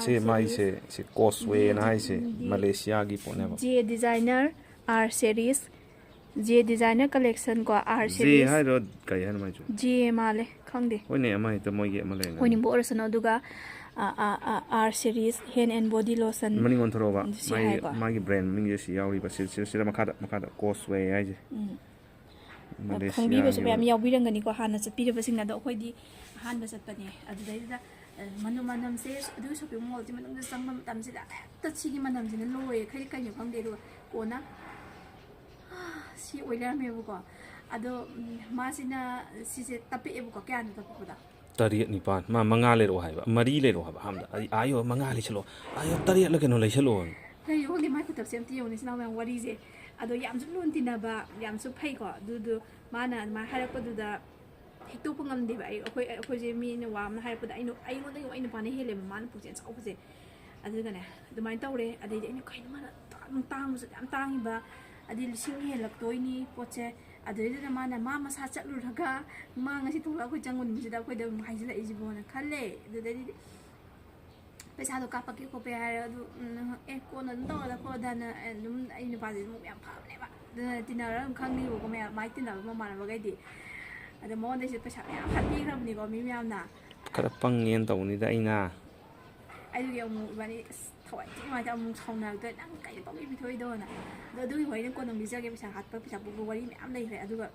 ꯁꯤ R ꯃꯥꯏꯁꯦ Series꯫ ꯁꯤ Cosway ꯅ ꯍꯥꯏꯁꯦ ꯗꯤ ꯃꯂꯦꯁꯤꯌꯥꯒꯤ ꯄꯣꯠꯅꯦꯕ꯫ J Designer R Series, J Designer Collection ꯀꯣ, R J Series꯫ ꯍꯥꯏꯔꯣ ꯀꯩ ꯍꯥꯏꯅꯣ ꯃꯥꯏꯁꯨ? J ꯃꯥꯜꯂꯦ, ꯈꯪꯗꯦ꯫ ꯍꯣꯏꯅꯦ, ꯑꯃ ꯍꯦꯛꯇ ꯃꯣꯏꯒꯤ ꯑꯃ ꯂꯩꯅ꯫ ꯍꯣꯏꯅꯤꯡꯕ ꯑꯣꯏꯔꯁꯅꯨ꯫ ꯑꯗꯨꯒ, ꯑ, ꯑ, ꯑ, R Series Hand and Body Lotion꯫ ꯃꯅꯤꯡ ꯑꯣꯟꯊꯣꯔꯛꯑꯣꯕ꯫ ꯁꯤ ꯃꯥꯒꯤ, ꯍꯥꯏꯀꯣ꯫ ꯃꯥꯒꯤ brand ꯃꯃꯤꯡꯁꯦ ꯁꯤ ꯌꯥꯎꯔꯤꯕ꯫ ꯁꯤ, ꯁꯤ, ꯁꯤꯗ ꯃꯈꯥꯗ, ꯃꯈꯥꯗ Cosway ꯍꯥꯏꯁꯦ꯫ ꯎꯝ꯫ ꯃꯂꯦꯁꯤꯌꯥꯒꯤ ꯈꯪꯕꯤꯕꯁꯨ ꯃꯌꯥꯝ ꯑꯣꯏꯕ꯫ ꯌꯥꯎꯕꯤꯔꯝꯒꯅꯤꯀꯣ, ꯍꯥꯟꯅ ꯆꯠꯄꯤꯔꯕꯁꯤꯡꯅ꯫ ꯑꯗꯣ ꯑꯩꯈꯣꯏꯗꯤ ꯑꯍꯥꯟꯕ ꯆꯠꯄꯅꯦ꯫ ꯑꯗꯨꯗꯩꯗꯨꯗ, ꯑ, ꯃꯅꯨ-, ꯃꯅꯝꯁꯦ ꯑꯗꯨꯒꯤ shopping mall ꯁꯤ ꯃꯅꯨꯡꯗ ꯆꯪꯕ ꯃꯇꯝꯁꯤꯗ ꯍꯦꯛꯇ ꯁꯤꯒꯤ ꯃꯅꯝꯁꯤꯅ ꯂꯣꯏꯔꯦ꯫ ꯈꯔꯤ ꯀꯩꯅꯣ ꯈꯪꯗꯦ꯫ ꯑꯗꯨꯒ ꯀꯣꯟꯅ ꯁꯤ ꯑꯣꯏ ꯂꯩꯔꯝꯃꯦꯕꯀꯣ꯫ ꯑꯗꯣ, ꯎꯝ, ꯃꯥꯁꯤꯅ ꯁꯤꯁꯦ ꯇꯞꯄꯛꯑꯦꯕꯀꯣ꯫ ꯀꯌꯥꯅꯣ ꯇꯞꯄꯛꯄꯗ? ꯇꯔꯦꯠ ꯅꯤꯄꯥꯜ꯫ ꯃꯥ ꯃꯉꯥ ꯂꯩꯔꯛꯑꯣ ꯍꯥꯏꯕ, ꯃꯔꯤ ꯂꯩꯔꯛꯑꯣ ꯍꯥꯏꯕ ꯑꯍꯥꯟꯕꯗ꯫ ꯑꯩ, "ꯑꯥ, ꯌꯧꯔ ꯃꯉꯥ ꯂꯩꯁꯜꯂꯣ, ꯑꯥ, ꯌꯧꯔ ꯇꯔꯦꯠꯂ ꯀꯩꯅꯣ ꯂꯩꯁꯜꯂꯣ"꯫ ꯀꯩꯅꯣ ꯈꯪꯗꯦ, ꯃꯥꯏ ꯈꯨꯇꯞꯁꯦ ꯑꯝꯇ ꯌꯦꯡꯉꯨꯅꯦ, ꯏꯆꯤꯟ ꯏꯅꯥꯎ ꯃꯌꯥꯝ ꯋꯥꯔꯤꯁꯦ꯫ ꯑꯗꯣ ꯌꯥꯝꯁꯨ ꯂꯨꯅ ꯇꯤꯟꯅꯕ, ꯌꯥꯝꯁꯨ ꯐꯩꯀꯣ꯫ ꯑꯗꯨꯗꯣ ꯃꯥꯅ ꯑꯗꯨꯃꯥꯏꯅ ꯍꯥꯏꯔꯛꯄꯗꯨꯗ ꯍꯦꯛꯇꯣꯛꯄ ꯉꯝꯗꯦꯕ꯫ ꯑꯩ, ꯑꯩꯈꯣꯏ, ꯑꯩꯈꯣꯏꯁꯦ ꯃꯤꯅ ꯋꯥ ꯑꯃꯅ ꯍꯥꯏꯔꯛꯄꯗ ꯑꯩꯅ, ꯑꯩꯉꯣꯟꯗꯒꯤ ꯑꯩ ꯅꯨꯄꯥꯅ ꯍꯦꯜꯂꯦꯕ ꯃꯥꯅ ꯄꯨꯛꯆꯦꯜ ꯆꯥꯎꯕꯁꯦ꯫ ꯑꯗꯨꯒꯅꯦ ꯑꯗꯨꯃꯥꯏꯅ ꯇꯧꯔꯦ꯫ ꯑꯗꯩꯗꯤ ꯑꯩꯅ, "ꯀꯩꯅꯣ ꯃꯥꯅ ꯇꯥꯡ-, ꯇꯥꯡꯕꯁꯨ ꯌꯥꯝ ꯇꯥꯡꯉꯤꯕ, ꯑꯗꯩ ꯂꯤꯁꯤꯡ ꯍꯦꯜꯂꯛꯇꯣꯏꯅꯤ ꯄꯣꯠꯁꯦ"꯫ ꯑꯗꯨꯗꯩꯗꯨꯗ ꯃꯥꯅ, ꯃꯥ ꯃꯁꯥ ꯆꯠꯂꯨꯔꯒ ꯃꯥ ꯉꯁꯤ ꯊꯣꯛꯂꯛꯑꯒ ꯑꯩꯈꯣꯏ ꯆꯪꯉꯨ ꯅꯨꯃꯤꯠꯁꯤꯗ ꯑꯩꯈꯣꯏꯗ ꯑꯃꯨꯛ ꯍꯥꯏꯖꯤꯜꯂꯛꯏꯁꯤꯕꯣꯅ ꯈꯜꯂꯦ꯫ ꯑꯗꯨꯗꯩꯗꯤ ꯄꯩꯁꯥꯗꯣ ꯀꯥꯞꯄꯛꯀꯦ ꯈꯣꯠꯄꯦ ꯍꯥꯏꯔꯦ꯫ ꯑꯗꯨ, ꯎꯝ, "ꯑꯦ, ꯀꯣꯟꯅ ꯑꯗꯨꯝ ꯇꯧꯔꯗ ꯈꯣꯠꯂꯗꯅ", ꯑꯦ, ꯑꯗꯨꯝ ꯑꯩ ꯅꯨꯄꯥꯁꯦ ꯑꯗꯨꯝ ꯌꯥꯝ ꯐꯕꯅꯦꯕ꯫ ꯑꯗꯨꯅ ꯇꯤꯟꯅꯔꯒ ꯑꯗꯨꯝ ꯈꯪꯅꯤꯕꯀꯣ, ꯃꯌꯥꯝ ꯃꯥꯏ ꯇꯤꯟꯅꯕ ꯃꯃꯥꯟꯅꯕꯈꯩꯗꯤ꯫ ꯑꯗꯣ ꯃꯉꯣꯟꯗꯩꯁꯨ ꯄꯩꯁꯥ ꯃꯌꯥꯝ ꯍꯥꯠꯄꯤꯈ꯭ꯔꯕꯅꯤꯀꯣ ꯃꯤ ꯃꯌꯥꯝꯅ꯫ ꯈꯔ ꯄꯪꯉꯦꯅ ꯇꯧꯕꯅꯤꯗ ꯑꯩꯅ꯫ ꯑꯗꯨꯒꯤ ꯑꯃꯨꯛ ꯏꯕꯥꯅꯤ ꯑꯁ ꯊꯋꯥꯏ ꯊꯤ ꯅꯨꯡꯉꯥꯏꯇꯦ, ꯑꯃꯨꯛ ꯁꯥꯎꯅꯔꯛꯇꯣꯏ, "ꯅꯪ ꯀꯩꯅꯣ ꯄꯪꯕꯤ ꯄꯤꯊꯣꯛꯏꯗꯣꯅ"꯫ ꯑꯗꯣ ꯑꯗꯨꯒꯤ ꯋꯥꯔꯤꯗ ꯀꯣꯟꯅ ꯂꯤꯖꯒꯦ, ꯄꯩꯁꯥ ꯍꯥꯠꯄ ꯄꯩꯁꯥ ꯄꯨꯕ ꯋꯥꯔꯤ ꯃꯌꯥꯝ ꯂꯩꯈ꯭ꯔꯦ꯫ ꯑꯗꯨꯒ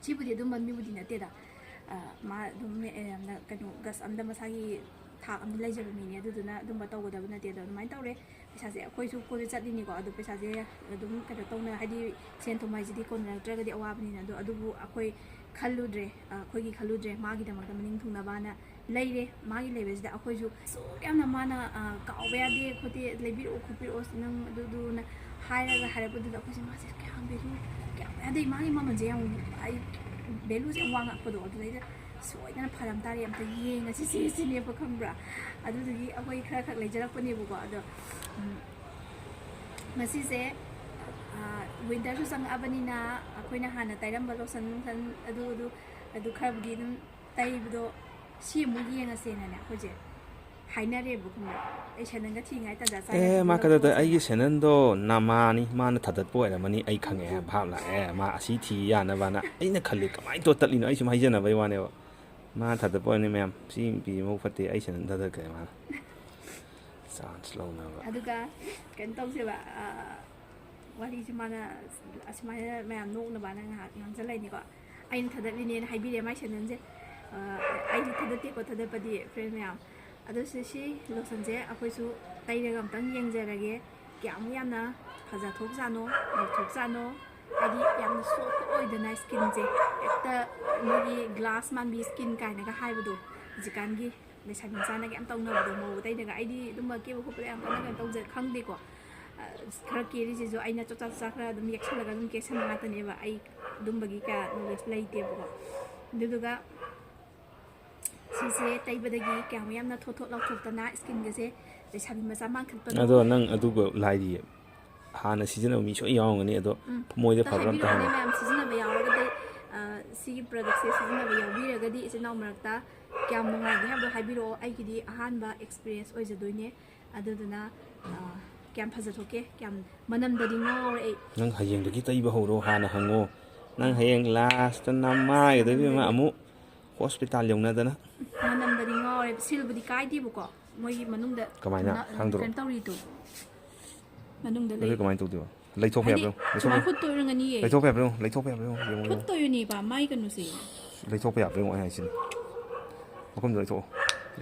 ꯁꯤꯕꯨꯗꯤ ꯑꯗꯨꯝꯕ ꯃꯤꯕꯨꯗꯤ ꯅꯠꯇꯦꯗ꯫ ꯑ, ꯃꯥ ꯑꯗꯨꯝ, ꯑ, ꯌꯥꯝꯅ ꯀꯩꯅꯣ, ꯒꯁ ꯑꯝꯗ ꯃꯁꯥꯒꯤ ꯊꯥꯛ ꯑꯃ ꯂꯩꯖꯕ ꯃꯤꯅꯦ꯫ ꯑꯗꯨꯗꯨꯅ ꯑꯗꯨꯝꯕ ꯇꯧꯒꯗꯕ ꯅꯠꯇꯦ꯫ ꯑꯗꯣ ꯑꯗꯨꯃꯥꯏꯅ ꯇꯧꯔꯦ꯫ ꯄꯩꯁꯥꯁꯦ ꯑꯩꯈꯣꯏꯁꯨ ꯀꯣꯏꯕ ꯆꯠꯂꯤꯅꯤꯀꯣ꯫ ꯑꯗꯣ ꯄꯩꯁꯥꯁꯦ ꯑꯗꯨꯝ ꯀꯩꯅꯣ ꯇꯧꯅ, ꯍꯥꯏꯗꯤ ꯁꯦꯟ ꯊꯨꯝ ꯍꯥꯏꯁꯤꯗꯤ ꯀꯣꯟꯅꯔꯛꯇ꯭ꯔꯒꯗꯤ ꯑꯋꯥꯕꯅꯤꯅ꯫ ꯑꯗꯣ ꯑꯗꯨꯕꯨ ꯑꯩꯈꯣꯏ ꯈꯜꯂꯨꯗ꯭ꯔꯦ, ꯑ, ꯑꯩꯈꯣꯏꯒꯤ ꯈꯜꯂꯨꯗ꯭ꯔꯦ, ꯃꯥꯒꯤꯗꯃꯛꯇ ꯃꯅꯤꯡ ꯊꯨꯡꯅꯕꯅ ꯂꯩꯔꯦ꯫ ꯃꯥꯒꯤ ꯂꯩꯕꯁꯤꯗ ꯑꯩꯈꯣꯏꯁꯨ ꯑꯁꯨꯛ ꯌꯥꯝꯅ ꯃꯥꯅ, ꯑ, "ꯀꯥꯎꯕ ꯌꯥꯗꯦ ꯈꯣꯠꯇꯦ, ꯂꯩꯕꯤꯔꯛꯑꯣ ꯈꯣꯠꯄꯤꯔꯛꯑꯣ ꯅꯪ ꯑꯗꯨꯗꯨꯅ" ꯍꯥꯏꯔꯒ ꯍꯥꯏꯔꯛꯄꯗꯨꯗ ꯑꯩꯈꯣꯏꯁꯦ ꯃꯥꯁꯦ ꯀꯌꯥꯝ ꯚꯦꯂꯨ, ꯀꯌꯥꯝ, ꯑꯗꯩ ꯃꯥꯒꯤ ꯃꯃꯜꯁꯦ ꯌꯥꯝ, ꯑꯩ ꯚꯦꯂꯨꯁꯦ ꯌꯥꯝ ꯋꯥꯡꯉꯛꯄꯗꯣ꯫ ꯑꯗꯨꯗꯩꯗ "ꯁꯣꯏꯗꯅ ꯐꯔꯝ ꯇꯥꯔꯦ, ꯑꯝꯇ ꯌꯦꯡꯉꯁꯤ ꯆꯦ" ꯁꯤꯅꯦꯕ, ꯈꯪꯕ꯭ꯔꯥ? ꯑꯗꯨꯗꯨꯒꯤ ꯑꯩꯈꯣꯏ ꯈꯔ ꯈꯛ ꯂꯩꯖꯔꯛꯄꯅꯦꯕꯀꯣ꯫ ꯑꯗꯣ, ꯎꯝ, ꯉꯁꯤꯁꯦ, ꯑ, ꯋꯤꯟꯇꯔꯁꯨ ꯆꯪꯉꯛꯑꯕꯅꯤꯅ ꯑꯩꯈꯣꯏꯅ ꯍꯥꯟꯅ ꯇꯩꯔꯝꯕ ꯂꯣꯁꯟ ꯅꯨꯡꯁꯟ ꯑꯗꯨ, ꯑꯗꯨ, ꯑꯗꯨ ꯈꯔꯕꯨꯗꯤ ꯑꯗꯨꯝ ꯇꯩꯕꯗꯣ ꯁꯤ ꯑꯃꯨꯛ ꯌꯦꯡꯉꯁꯦꯅꯅꯦ ꯑꯩꯈꯣꯏꯁꯦ ꯍꯥꯏꯅꯔꯦꯕ, ꯈꯪꯕ꯭ꯔꯥ? ꯑꯩ ꯁꯦꯟꯗꯟꯒ ꯊꯤꯉꯥꯏ ꯇꯟꯖꯥ ꯆꯥꯔꯦ꯫ ꯑꯦ, ꯃꯥ ꯑꯗꯨꯒ ꯀꯩꯗꯧꯗꯣꯏ? ꯄꯣꯠꯁꯦ ꯑꯩꯒꯤ ꯁꯦꯟꯗꯟꯗꯣ ꯅꯃꯥꯅꯤ, ꯃꯥꯅ ꯊꯥꯗꯠꯄ ꯑꯣꯏꯔꯝꯃꯅꯤ, ꯑꯩ ꯈꯪꯉꯦ, ꯚꯥꯞ ꯂꯥꯛꯑꯦ꯫ ꯃꯥ ꯑꯁꯤ ꯊꯤ ꯌꯥꯅꯕꯅ ꯑꯩꯅ ꯈꯜꯂꯤ꯫ ꯀꯃꯥꯏꯅ ꯇꯧꯔ ꯇꯠꯂꯤꯅꯣ? ꯑꯩ ꯁꯨꯝ ꯍꯥꯏꯖꯅꯕꯩ ꯋꯥꯅꯦꯕ꯫ ꯃꯥ ꯊꯥꯗꯠꯄ ꯑꯣꯏꯔꯝꯅꯤ ꯃꯌꯥꯝ꯫ ꯁꯤ ꯅꯨꯄꯤ ꯃꯕꯨꯛ ꯐꯠꯇꯦ, ꯑꯩ ꯁꯦꯟꯗꯟ ꯊꯥꯗꯠꯈ꯭ꯔꯦ ꯃꯥꯅ꯫ ꯆꯥꯟꯁ ꯂꯧꯅꯕ꯫ ꯑꯗꯨꯒ ꯀꯩꯅꯣ ꯇꯧꯁꯦꯕ, ꯑ, ꯋꯥꯔꯤꯁꯦ ꯃꯥꯅ ꯑꯁꯨꯃꯥꯏꯅ ꯃꯌꯥꯝ ꯅꯣꯛꯅꯕꯅ ꯉꯥꯏꯍꯥꯛ ꯉꯥꯡꯁꯤꯜꯂꯛꯏꯅꯤꯀꯣ꯫ ꯑꯩꯅ ꯊꯥꯗꯠꯂꯤꯅꯦꯅ ꯍꯥꯏꯕꯤꯔꯦ ꯃꯥꯏ ꯁꯦꯟꯗꯟꯁꯦ꯫ ꯑ, ꯑꯩꯗꯤ ꯊꯥꯗꯠꯇꯦꯀꯣ, ꯊꯥꯗꯠꯄꯗꯤ, ꯐ꯭ꯔꯦꯟ ꯃꯌꯥꯝ꯫ ꯑꯗꯣ ꯁꯤ, ꯁꯤ ꯂꯣꯁꯟꯁꯦ ꯑꯩꯈꯣꯏꯁꯨ ꯇꯩꯔꯒ ꯑꯝꯇꯪ ꯌꯦꯡꯖꯔꯒꯦ꯫ ꯀꯌꯥꯃꯨꯛ ꯌꯥꯝꯅ ꯐꯖꯊꯣꯛꯆꯥꯅꯣ, ꯉꯧꯊꯣꯛꯆꯥꯅꯣ꯫ ꯍꯥꯏꯗꯤ ꯌꯥꯝꯅ ꯁꯣꯐ ꯑꯣꯏꯗꯅ ꯁ꯭ꯀꯤꯟꯁꯦ, ꯍꯦꯛꯇ ꯃꯣꯏꯒꯤ ꯒ꯭ꯂꯥꯁ ꯃꯥꯟꯕꯤ ꯁ꯭ꯀꯤꯟ ꯀꯥꯏꯅꯒ ꯍꯥꯏꯕꯗꯣ, ꯍꯧꯖꯤꯛꯀꯥꯟꯒꯤ ꯂꯩꯁꯥꯕꯤ ꯃꯆꯥꯅꯒ ꯌꯥꯝ ꯇꯧꯅꯕꯗꯣ, ꯃꯧ ꯑꯇꯩꯅꯒ꯫ ꯑꯩꯗꯤ ꯑꯗꯨꯝꯕ ꯀꯦꯕ ꯈꯣꯠꯄꯗ ꯌꯥꯝ ꯀꯟꯅ ꯀꯩꯅꯣ ꯇꯧꯖ-, ꯈꯪꯗꯦꯀꯣ꯫ ꯑ, ꯈꯔ ꯀꯦꯔꯤꯁꯤꯁꯨ ꯑꯩꯅ ꯆꯣꯠꯆꯥ ꯆꯣꯠꯆꯥ ꯈꯔ ꯑꯗꯨꯝ ꯌꯦꯛꯁꯜꯂꯒ ꯑꯗꯨꯝ ꯀꯦꯁꯟꯕ ꯉꯥꯛꯇꯅꯦꯕ꯫ ꯑꯩ ꯑꯗꯨꯝꯕꯒꯤ ꯀꯌꯥ ꯅꯣꯂꯦꯖ ꯂꯩꯇꯦꯕꯀꯣ꯫ ꯑꯗꯨꯗꯨꯒ ꯁꯤꯁꯦ ꯇꯩꯕꯗꯒꯤ ꯀꯌꯥꯃꯨꯛ ꯌꯥꯝꯅ ꯊꯣꯠ ꯊꯣꯠ ꯂꯥꯎꯊꯣꯛꯇꯅ ꯁ꯭ꯀꯤꯟꯒꯁꯦ ꯂꯩꯁꯥꯕꯤ ꯃꯆꯥ ꯃꯥꯟꯈꯠꯄꯗꯣ꯫ ꯑꯗꯣ ꯅꯪ ꯑꯗꯨꯒ ꯂꯥꯏꯔꯤꯌꯦ, ꯍꯥꯟꯅ ꯁꯤꯖꯤꯟꯅꯕ ꯃꯤ ꯁꯣꯏ ꯌꯥꯎꯔꯝꯒꯅꯤ꯫ ꯑꯗꯣ ꯎꯝ꯫ ꯃꯣꯏꯗ ꯑꯝꯇ ꯐꯕ꯭ꯔꯥ ꯑꯝꯇ ꯍꯥꯏꯕꯤꯔꯛꯑꯣꯅꯦ ꯍꯪꯉꯣ꯫ ꯃꯌꯥꯝ, ꯁꯤꯖꯤꯟꯅꯕ ꯌꯥꯎꯔꯒꯗꯤ, ꯑ, ꯁꯤꯒꯤ ꯄ꯭ꯔꯗꯛꯁꯦ ꯁꯤꯖꯤꯟꯅꯕ ꯌꯥꯎꯕꯤꯔꯒꯗꯤ ꯏꯆꯤꯟ ꯏꯅꯥꯎ ꯃꯔꯛꯇ ꯀꯌꯥꯝ ꯅꯨꯡꯉꯥꯏꯒꯦ ꯍꯥꯏꯕꯗꯣ ꯍꯥꯏꯕꯤꯔꯛꯑꯣ꯫ ꯑꯩꯒꯤꯗꯤ ꯑꯍꯥꯟꯕ ꯑꯦꯛꯁꯄꯤꯔꯤꯌꯦꯟꯁ ꯑꯣꯏꯖꯗꯣꯏꯅꯦ꯫ ꯑꯗꯨꯗꯨꯅ, ꯑ, ꯀꯌꯥꯝ ꯐꯖꯊꯣꯛꯀꯦ, ꯀꯌꯥꯝ ꯃꯅꯝꯗꯗꯤ ꯉꯥꯎꯔꯦ ꯑꯩ꯫ ꯅꯪ ꯍꯌꯦꯡꯗꯒꯤ ꯇꯩꯕ ꯍꯧꯔꯣ, ꯍꯥꯟꯅ ꯍꯪꯉꯣ꯫ ꯅꯪ ꯍꯌꯦꯡ ꯂꯥꯁꯇ ꯅꯃꯥꯏꯒꯗꯣ ꯏꯕꯦꯝꯃ ꯃꯅꯝꯗꯗꯤ ꯑꯃꯨꯛ ꯍꯣꯁꯄꯤꯇꯥꯜ ꯌꯧꯅꯗꯅ꯫ ꯃꯅꯝꯗꯗꯤ ꯉꯥꯎꯔꯦ, ꯁꯤꯜꯕꯨꯗꯤ ꯀꯥꯏꯗꯦꯕꯀꯣ꯫ ꯃꯣꯏꯒꯤ ꯃꯅꯨꯡꯗ ꯀꯃꯥꯏꯅ? ꯅ- ꯈꯪꯗ꯭ꯔꯣ? ꯀꯩꯅꯣ ꯇꯧꯔꯤꯗꯣ ꯃꯅꯨꯡꯗ ꯑꯗꯨ ꯂꯩ꯫ ꯀꯃꯥꯏꯅ ꯇꯧꯗꯣꯏꯕ? ꯂꯩꯊꯣꯛꯄ ꯍꯥꯏꯗꯤ ꯌꯥꯕ꯭ꯔꯣ? ꯁꯨꯃꯥꯏꯅ ꯍꯨꯠꯇꯣꯏ ꯑꯣꯏꯔꯝꯒꯅꯤꯌꯦ꯫ ꯂꯩꯊꯣꯛꯄ ꯌꯥꯕ꯭ꯔꯣ? ꯂꯩꯊꯣꯛꯄ ꯌꯥꯕ꯭ꯔꯣ? ꯌꯦꯡꯉꯣ, ꯌꯦꯡꯉꯣ꯫ ꯍꯨꯠꯇꯣꯏꯅꯦꯕ ꯃꯥꯏ ꯀꯩꯅꯣꯁꯦ꯫ ꯂꯩꯊꯣꯛꯄ ꯌꯥꯕ꯭ꯔꯣ? ꯌꯦꯡꯉꯣ ꯑꯩ ꯍꯥꯏꯁꯤꯅꯤ꯫ ꯃꯐꯝꯗ ꯂꯩꯊꯣꯛꯑꯣ꯫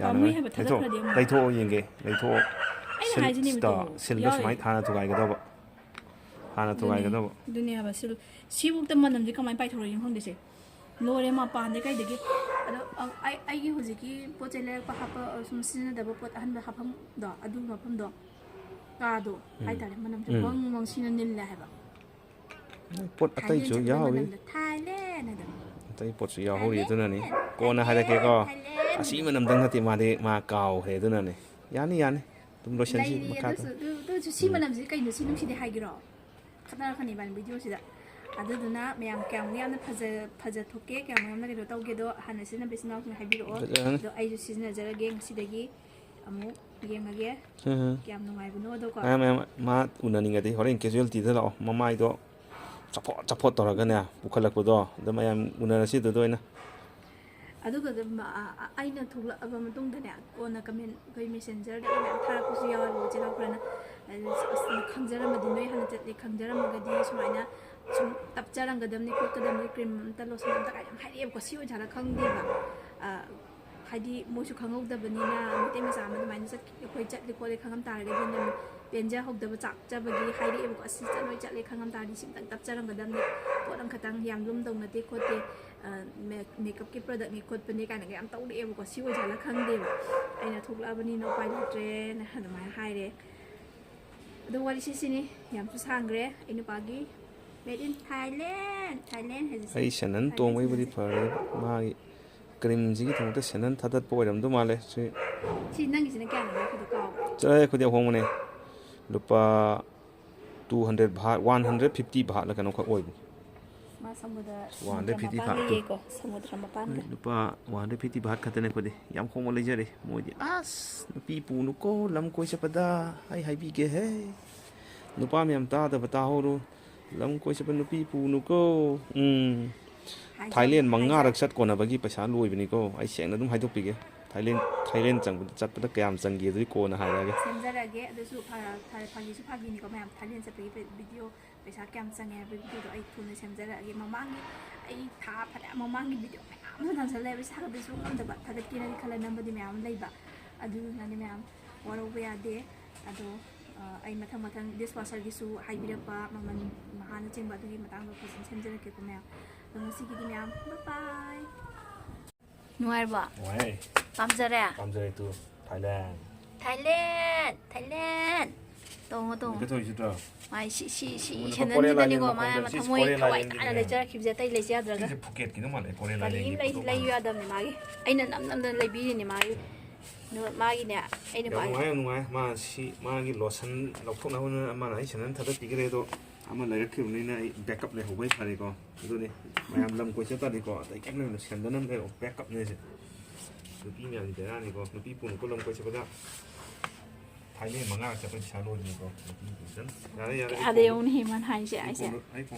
ꯄꯥꯝꯃꯨꯏ ꯌꯥꯅꯉꯥꯏ꯫ ꯍꯥꯏꯕ, ꯂꯩꯊꯣꯛꯑꯣ꯫ ꯊꯥꯗꯠꯈ꯭ꯔꯗꯤ ꯑꯃꯨꯛ꯫ ꯂꯩꯊꯣꯛꯑꯣ, ꯌꯦꯡꯒꯦ꯫ ꯂꯩꯊꯣꯛꯑꯣ꯫ ꯑꯩꯅ ꯁꯤꯜ-, ꯍꯥꯏꯁꯤꯅꯦ, ꯁꯤꯗ ꯃꯇꯨ ꯁꯤꯜꯗꯣ ꯌꯥꯎꯔꯤ꯫ ꯁꯨꯃꯥꯏꯅ ꯊꯥꯅ ꯊꯨꯒꯥꯏꯒꯗꯕ꯫ ꯍꯥꯟꯅ ꯑꯗꯨꯅꯦ, ꯊꯨꯒꯥꯏꯒꯗꯕ꯫ ꯑꯗꯨꯅꯦ ꯍꯥꯏꯕ꯫ ꯁꯤꯜ-, ꯁꯤꯐꯧꯗ ꯃꯅꯝꯁꯦ ꯀꯃꯥꯏꯅ ꯄꯥꯏꯊꯣꯔꯛꯏꯅꯣ ꯈꯪꯗꯦꯁꯦ꯫ ꯂꯣꯏꯔꯦ ꯃꯄꯥꯟꯗꯩ ꯀꯩꯗꯒꯤ꯫ ꯑꯗꯣ ꯑ-, ꯑꯩ, ꯑꯩꯒꯤ ꯍꯧꯖꯤꯛꯀꯤ ꯄꯣꯠ ꯆꯩ ꯂꯩꯔꯛꯄ ꯍꯥꯞꯄ, ꯑ, ꯁꯨꯝ ꯁꯤꯖꯤꯟꯅꯗꯕ ꯄꯣꯠ ꯑꯍꯟꯕ ꯍꯥꯞꯐꯝꯗꯣ, ꯑꯗꯨ ꯃꯐꯝꯗꯣ, ꯀꯥꯗꯣ ꯎꯝ꯫ ꯍꯥꯏꯇꯥꯔꯦ, ꯃꯅꯝꯁꯦ ꯎꯝ꯫ ꯕꯪ ꯕꯪ ꯁꯤꯅ ꯅꯤꯜꯂꯦ ꯍꯥꯏꯕ꯫ ꯄꯣꯠ ꯊꯥꯏꯂꯦꯟ ꯑꯇꯩꯁꯨ ꯆꯠꯄꯩ ꯌꯥꯎꯔꯤ꯫ ꯃꯅꯝꯗꯣ, ꯊꯥꯏꯂꯦꯟ ꯍꯥꯏꯗꯣ꯫ ꯑꯇꯩ ꯄꯣꯠꯁꯨ ꯌꯥꯎꯍꯧꯔꯤ, ꯊꯥꯏꯂꯦꯟ, ꯑꯗꯨꯅꯅꯤ꯫ ꯀꯣꯟꯅ ꯊꯥꯏꯂꯦꯟ, ꯍꯥꯏꯔꯛꯀꯦꯀꯣ꯫ ꯊꯥꯏꯂꯦꯟ꯫ ꯑꯁꯤ ꯃꯅꯝꯗꯪ ꯅꯠꯇꯦ, ꯃꯥꯗꯤ ꯃꯥ ꯀꯥꯎꯈ꯭ꯔꯦ, ꯑꯗꯨꯅꯅꯤ꯫ ꯌꯥꯅꯤ, ꯌꯥꯅꯤ꯫ ꯑꯗꯨꯝ ꯂꯣꯏꯁꯟꯁꯤ ꯂꯩꯔꯤ ꯃꯈꯥ ꯑꯗꯨꯁꯨ꯫ ꯇꯥꯅ꯫ ꯑꯗꯨ, ꯑꯗꯨꯁꯨ ꯁꯤ ꯎꯝ꯫ ꯃꯅꯝꯁꯤꯗꯤ ꯀꯩꯅꯣ, ꯁꯤ ꯅꯨꯡꯁꯤꯗꯦ ꯍꯥꯏꯒꯦꯔꯣ? ꯈꯠꯅꯔꯛꯀꯅꯤ ꯏꯕꯥꯅꯤ ꯚꯤꯗꯤꯑꯣꯁꯤꯗ꯫ ꯑꯗꯨꯗꯨꯅ ꯃꯌꯥꯝ ꯀꯌꯥꯝ ꯌꯥꯝꯅ ꯐꯖ-, ꯐꯖꯊꯣꯛꯀꯦ, ꯀꯌꯥꯝ ꯌꯥꯝꯅ ꯀꯩꯅꯣ ꯇꯧꯒꯦꯗꯣ ꯍꯥꯟꯅ ꯁꯤꯖꯤꯟꯅꯕ ꯏꯆꯤꯟ ꯏꯅꯥꯎꯁꯤꯡꯅ ꯍꯥꯏꯕꯤꯔꯛꯑꯣ꯫ ꯐꯖꯔꯅꯤ꯫ ꯑꯗꯣ ꯑꯩꯁꯨ ꯁꯤꯖꯤꯟꯅꯖꯔꯒꯦ ꯉꯁꯤꯗꯒꯤ꯫ ꯑꯃꯨꯛ ꯌꯦꯡꯉꯒꯦ ꯎꯝ꯫ ꯀꯌꯥꯝ ꯅꯨꯡꯉꯥꯏꯕꯅꯣꯗꯣꯀꯣ꯫ ꯃꯌꯥꯝ, ꯃꯌꯥꯝ, ꯃꯥ ꯎꯅꯅꯤꯡꯉꯗꯤ ꯍꯣꯔꯦꯟ casualtyꯗ ꯂꯥꯛꯑꯣ꯫ ꯃꯃꯥꯏꯗꯣ ꯆꯐꯣꯠ ꯆꯐꯣꯠ ꯇꯧꯔꯒꯅꯦ ꯄꯨꯈꯠꯂꯛꯄꯗꯣ, ꯑꯗ ꯃꯌꯥꯝ ꯎꯅꯔꯁꯤ ꯑꯗꯨꯗ ꯑꯣꯏꯅ꯫ ꯑꯗꯨꯒ ꯑꯗꯨꯝ, ꯑ, ꯑ, ꯑꯩꯅ ꯊꯣꯛꯂꯛꯑꯕ ꯃꯇꯨꯡꯗꯅꯦ, ꯀꯣꯟꯅ comment ꯑꯩꯈꯣꯏ Messengerꯗ ꯃꯌꯥꯝ ꯊꯥꯔꯛꯄꯁꯨ ꯌꯥꯎꯋꯦꯕ, ꯏꯆꯤꯜ ꯏꯅꯥꯎ ꯈꯔꯅ꯫ ꯑꯁ, ꯑꯁ, ꯈꯪꯖꯔꯝꯃꯗꯤ ꯅꯣꯏ ꯍꯥꯟꯅ ꯆꯠꯂꯦ, ꯈꯪꯖꯔꯝꯃꯒꯗꯤ ꯁꯨꯃꯥꯏꯅ ꯁꯨꯝ ꯇꯞꯆꯔꯝꯒꯗꯕꯅꯤ, ꯈꯣꯠꯀꯗꯕꯅꯤ, cream ꯑꯝꯇ, lotion ꯑꯝꯇ ꯀꯥꯏꯅ ꯌꯥꯝ ꯍꯥꯏꯔꯛꯑꯦꯕꯀꯣ꯫ ꯁꯤ ꯑꯣꯏꯖꯥꯠꯂ ꯈꯪꯗꯦꯕ꯫ ꯑ, ꯍꯥꯏꯗꯤ ꯃꯣꯏꯁꯨ ꯈꯪꯍꯧꯗꯕꯅꯤꯅ, ꯃꯩꯇꯩ ꯃꯆꯥ ꯑꯃ ꯑꯗꯨꯃꯥꯏꯅ ꯆꯠ-, ꯑꯩꯈꯣꯏ ꯆꯠꯂꯤ ꯈꯣꯠꯂꯤ ꯈꯪꯉꯝ ꯇꯥꯔꯒꯗꯤ ꯑꯗꯨꯝ ꯄꯦꯟꯖꯍꯧꯗꯕ, ꯆꯥꯛꯆꯕꯒꯤ ꯍꯥꯏꯔꯛꯑꯦꯕꯀꯣ꯫ "ꯑꯁ, ꯁꯤ ꯆꯠꯂꯣꯏ, ꯆꯠꯂꯦ ꯈꯪꯉꯝ ꯇꯥꯔꯗꯤ ꯁꯤ ꯑꯝꯇꯪ ꯇꯞꯆꯔꯝꯒꯗꯕꯅꯤ, ꯄꯣꯠ ꯑꯃꯈꯛꯇꯪ ꯌꯥꯝ ꯂꯨꯝꯗꯧ ꯅꯠꯇꯦ ꯈꯣꯠꯇꯦ, ꯑ, ꯃꯦ-, makeupꯀꯤ productꯅꯤ ꯈꯣꯠꯄꯅꯤ" ꯀꯥꯏꯅꯒ ꯌꯥꯝ ꯇꯧꯔꯛꯑꯦꯕꯀꯣ꯫ ꯁꯤ ꯑꯣꯏꯖꯥꯠꯂ ꯈꯪꯗꯦꯕ꯫ ꯑꯩꯅ ꯊꯣꯛꯂꯛꯑꯕꯅꯤꯅ ꯎꯄꯥꯏ ꯂꯩꯇ꯭ꯔꯦꯅ ꯑꯗꯨꯃꯥꯏꯅ ꯍꯥꯏꯔꯦ꯫ ꯑꯗꯣ ꯋꯥꯔꯤꯁꯦ ꯁꯤꯅꯤ, ꯌꯥꯝꯁꯨ ꯁꯥꯡꯈ꯭ꯔꯦ꯫ ꯑꯩ ꯅꯨꯄꯥꯒꯤ made in Thailand, Thailand ꯍꯥꯏꯁꯦ꯫ ꯑꯩ ꯁꯦꯟꯗꯟ Thailand ꯇꯣꯡꯕꯩꯕꯨꯗꯤ ꯁꯦꯟꯗꯟꯁꯦ꯫ ꯐꯔꯦ, ꯃꯥꯒꯤ creamꯁꯤꯒꯤꯗꯃꯛꯇ ꯁꯦꯟꯗꯟ ꯊꯥꯗꯠꯄ ꯑꯣꯏꯔꯝꯗꯧ ꯃꯥꯜꯂꯦ꯫ ꯁꯤ ꯁꯤ ꯅꯪꯒꯤꯁꯤꯅ ꯀꯌꯥꯅꯣ ꯂꯩꯔꯛꯈꯤꯗꯣ ꯀꯥꯎꯈ꯭ꯔꯦ꯫ ꯆꯠꯂꯦ, ꯑꯩꯈꯣꯏꯗꯤ ꯑꯍꯣꯡꯕꯅꯦ꯫ ꯂꯨꯄꯥ two hundred baht, one hundred fifty bahtꯂ ꯀꯩꯅꯣꯝꯈꯛ ꯑꯣꯏꯕꯅꯤ꯫ ꯃꯥ ꯁꯃꯨꯗ꯭ꯔ, One hundred fifty ꯁꯃꯨꯗ꯭ꯔ ꯃꯄꯥꯟꯒ bahtꯇꯨ꯫ ꯌꯦꯀꯣ, ꯁꯃꯨꯗ꯭ꯔ ꯃꯄꯥꯟꯒ꯫ ꯂꯨꯄꯥ one hundred fifty baht ꯈꯛꯇꯅꯦ ꯑꯩꯈꯣꯏꯗꯤ꯫ ꯌꯥꯝ ꯍꯣꯡꯕ ꯂꯩꯖꯔꯦ꯫ ꯃꯣꯏꯗꯤ, "ꯑꯁ, ꯅꯨꯄꯤ ꯄꯨꯅꯨꯀꯣ, ꯂꯝ ꯀꯣꯏ ꯆꯠꯄꯗ ꯑꯩ ꯍꯥꯏꯕꯤꯒꯦꯍꯦ꯫ ꯅꯨꯄꯥ ꯃꯌꯥꯝ ꯇꯥꯗꯕ ꯇꯥꯍꯧꯔꯣ꯫ ꯂꯝ ꯀꯣꯏ ꯆꯠꯄ ꯅꯨꯄꯤ ꯄꯨꯅꯨꯀꯣ"꯫ ꯎꯝ꯫ ꯍꯥꯏꯖꯕ, Thailand ꯃꯉꯥꯔꯛ ꯍꯥꯏꯖꯕ꯫ ꯆꯠ ꯀꯣꯟꯅꯕꯒꯤ ꯄꯩꯁꯥ ꯂꯣꯏꯕꯅꯤꯀꯣ꯫ ꯑꯩ ꯁꯦꯡꯅ ꯑꯗꯨꯝ ꯍꯥꯏꯗꯣꯛꯄꯤꯒꯦ꯫ ꯊꯥꯏꯂꯦꯟ ꯊꯥꯏꯂꯦꯟ ꯆꯪꯕꯗ ꯆꯠꯄꯗ ꯀꯌꯥꯝ ꯆꯪꯒꯦ ꯑꯗꯨꯗꯤ ꯀꯣꯟꯅ ꯍꯥꯏꯔꯛꯑꯒꯦ꯫ ꯁꯦꯝꯖꯔꯒꯦ꯫ ꯑꯗꯨꯁꯨ ꯐ- ꯐ- ꯐꯥꯒꯤꯁꯨ ꯐꯥꯒꯤꯅꯤꯀꯣ ꯃꯌꯥꯝ, ꯊꯥꯏꯂꯦꯟ ꯆꯠꯄꯒꯤ ꯚꯤꯗꯤꯑꯣ ꯄꯩꯁꯥ ꯀꯌꯥꯝ ꯆꯪꯉꯦ ꯍꯥꯏꯕꯒꯤ ꯚꯤꯗꯤꯑꯣꯗꯣ ꯑꯩ ꯊꯨꯅ ꯁꯦꯝꯖꯔꯛꯑꯒꯦ꯫ ꯃꯃꯥꯡꯒꯤ ꯑꯩ ꯊꯥ ꯐꯅꯌꯥꯝ ꯃꯃꯥꯡꯒꯤ ꯚꯤꯗꯤꯑꯣ ꯃꯌꯥꯝ ꯑꯃ ꯅꯝꯁꯜꯂꯦ, ꯄꯩꯁꯥꯒꯗꯤ ꯁꯨꯡ ꯉꯝꯗꯕ, ꯊꯥꯒꯠꯀꯦꯅꯗꯤ ꯈꯜꯂ ꯅꯝꯕꯗꯤ ꯃꯌꯥꯝ ꯑꯃ ꯂꯩꯕ꯫ ꯑꯗꯨꯗꯨꯅꯅꯦ ꯃꯌꯥꯝ, ꯋꯥꯔꯧꯕ ꯌꯥꯗꯦ꯫ ꯑꯗꯣ ꯑ, ꯑꯩ ꯃꯊꯪ ꯃꯊꯪ ꯗꯤꯁ ꯋꯥꯁꯔꯒꯤꯁꯨ ꯍꯥꯏꯕꯤꯔꯛꯄ ꯃꯃꯜ ꯃꯍꯥꯅꯆꯤꯡꯕ ꯑꯗꯨꯒꯤ ꯃꯇꯥꯡꯗ ꯐꯖꯅ ꯁꯦꯝꯖꯔꯛꯀꯦꯀꯣ ꯃꯌꯥꯝ꯫ ꯑꯗꯣ ꯉꯁꯤꯒꯤꯗꯤ ꯃꯌꯥꯝ ꯕꯥꯏ ꯕꯥꯏ꯫ ꯅꯨꯡꯉꯥꯏꯔꯕꯣ? ꯅꯨꯡꯉꯥꯏ꯫ ꯄꯥꯝꯖꯔꯦ? ꯄꯥꯝꯖꯔꯦ ꯇꯨ꯫ ꯊꯥꯏꯂꯦꯟ꯫ ꯊꯥꯏꯂꯦꯟ, ꯊꯥꯏꯂꯦꯟ꯫ ꯇꯣꯡꯉꯣ, ꯇꯣꯡꯉꯣ꯫ ꯀꯩꯗꯧꯔꯤꯁꯤꯗ꯭ꯔꯣ? ꯃꯥꯏ ꯁꯤ, ꯁꯤ, ꯁꯤ ꯃꯣꯏꯅ ꯁꯦꯟꯗꯟꯁꯤꯗꯅꯤꯀꯣ ꯀꯣꯔꯤꯌꯥ ꯃꯥꯅ ꯂꯥꯏꯔꯦꯟ ꯃꯊꯃꯣꯏ ꯀꯣꯔꯤꯌꯥ ꯊꯋꯥꯏ ꯂꯥꯏꯔꯦꯟꯒꯤ ꯇꯥꯅ ꯃꯌꯥꯝ꯫ ꯂꯩꯖꯔꯛꯈꯤꯕꯁꯦ, ꯑꯇꯩ ꯂꯩꯖ ꯌꯥꯗ꯭ꯔꯒ꯫ ꯁꯤꯁꯦ ꯐꯨꯀꯦꯠꯀꯤꯅꯣ ꯃꯥꯜꯂꯦ, ꯀꯣꯔꯤꯌꯥ ꯀꯔꯤꯝ ꯂꯥꯏꯔꯦꯟꯒꯤ ꯂꯩ-, ꯄꯣꯠ ꯂꯩꯌꯨ ꯃꯥꯜꯂꯦ꯫ ꯌꯥꯗꯕꯅꯤ ꯃꯥꯒꯤ꯫ ꯑꯩꯅ ꯅꯝ ꯅꯝꯗꯅ ꯂꯩꯕꯤꯔꯤꯅꯤ ꯃꯥꯒꯤ꯫ ꯑꯗꯨꯒ ꯃꯥꯒꯤꯅꯦ, ꯑꯩꯅ ꯌꯥꯝ ꯃꯥꯒꯤ ꯅꯨꯡꯉꯥꯏ, ꯌꯥꯝ ꯅꯨꯡꯉꯥꯏ꯫ ꯃꯥ ꯁꯤ, ꯃꯥꯒꯤ ꯂꯣꯁꯟ ꯂꯧꯊꯣꯛꯅꯕ ꯍꯣꯠꯅ-, ꯑꯃꯅ ꯑꯩ ꯁꯦꯟꯗꯟ ꯊꯥꯗꯠꯄꯤꯈ꯭ꯔꯦ, ꯑꯗꯣ ꯑꯃ ꯂꯩꯔꯛꯈꯤꯕꯅꯤꯅ ꯑꯩ ꯕꯦꯛꯀꯞ ꯂꯩꯍꯧꯕꯩ ꯐꯔꯦꯀꯣ꯫ ꯑꯗꯨꯅꯤ, ꯃꯌꯥꯝ ꯂꯝ ꯀꯣꯏ ꯆꯠꯇꯥꯔꯗꯤꯀꯣ, ꯑꯇꯩ ꯀꯩꯝ ꯂꯩꯔꯨꯅꯨ, ꯁꯦꯟꯗꯟ ꯑꯃ ꯂꯩꯔꯛꯑꯣ, ꯕꯦꯛꯀꯞꯅꯦ ꯁꯦ꯫ ꯅꯨꯄꯤ ꯃꯌꯥꯝꯗꯤ ꯕꯦꯔꯥꯅꯤꯀꯣ, ꯅꯨꯄꯤ ꯄꯨꯅꯀꯣ ꯂꯝ ꯀꯣꯏ ꯆꯠꯄꯗ꯫ ꯊꯥꯏꯂꯦꯟ ꯃꯉꯥ ꯆꯠꯄ ꯄꯩꯁꯥ ꯂꯣꯏꯕꯅꯤꯀꯣ, ꯅꯨꯄꯤ ꯄꯨ ꯆꯠ-, ꯌꯥꯔꯦ, ꯌꯥꯔꯦ, ꯑꯩ ꯑꯗ ꯀꯣꯟꯅ-, ꯌꯦꯡꯉꯨꯅꯦ ꯍꯦ, ꯃꯥꯅ ꯍꯥꯏꯁꯦ, ꯑꯩ ꯑꯩꯁꯦ꯫ ꯀꯣꯟꯅ-, ꯑꯩ ꯀꯣꯟ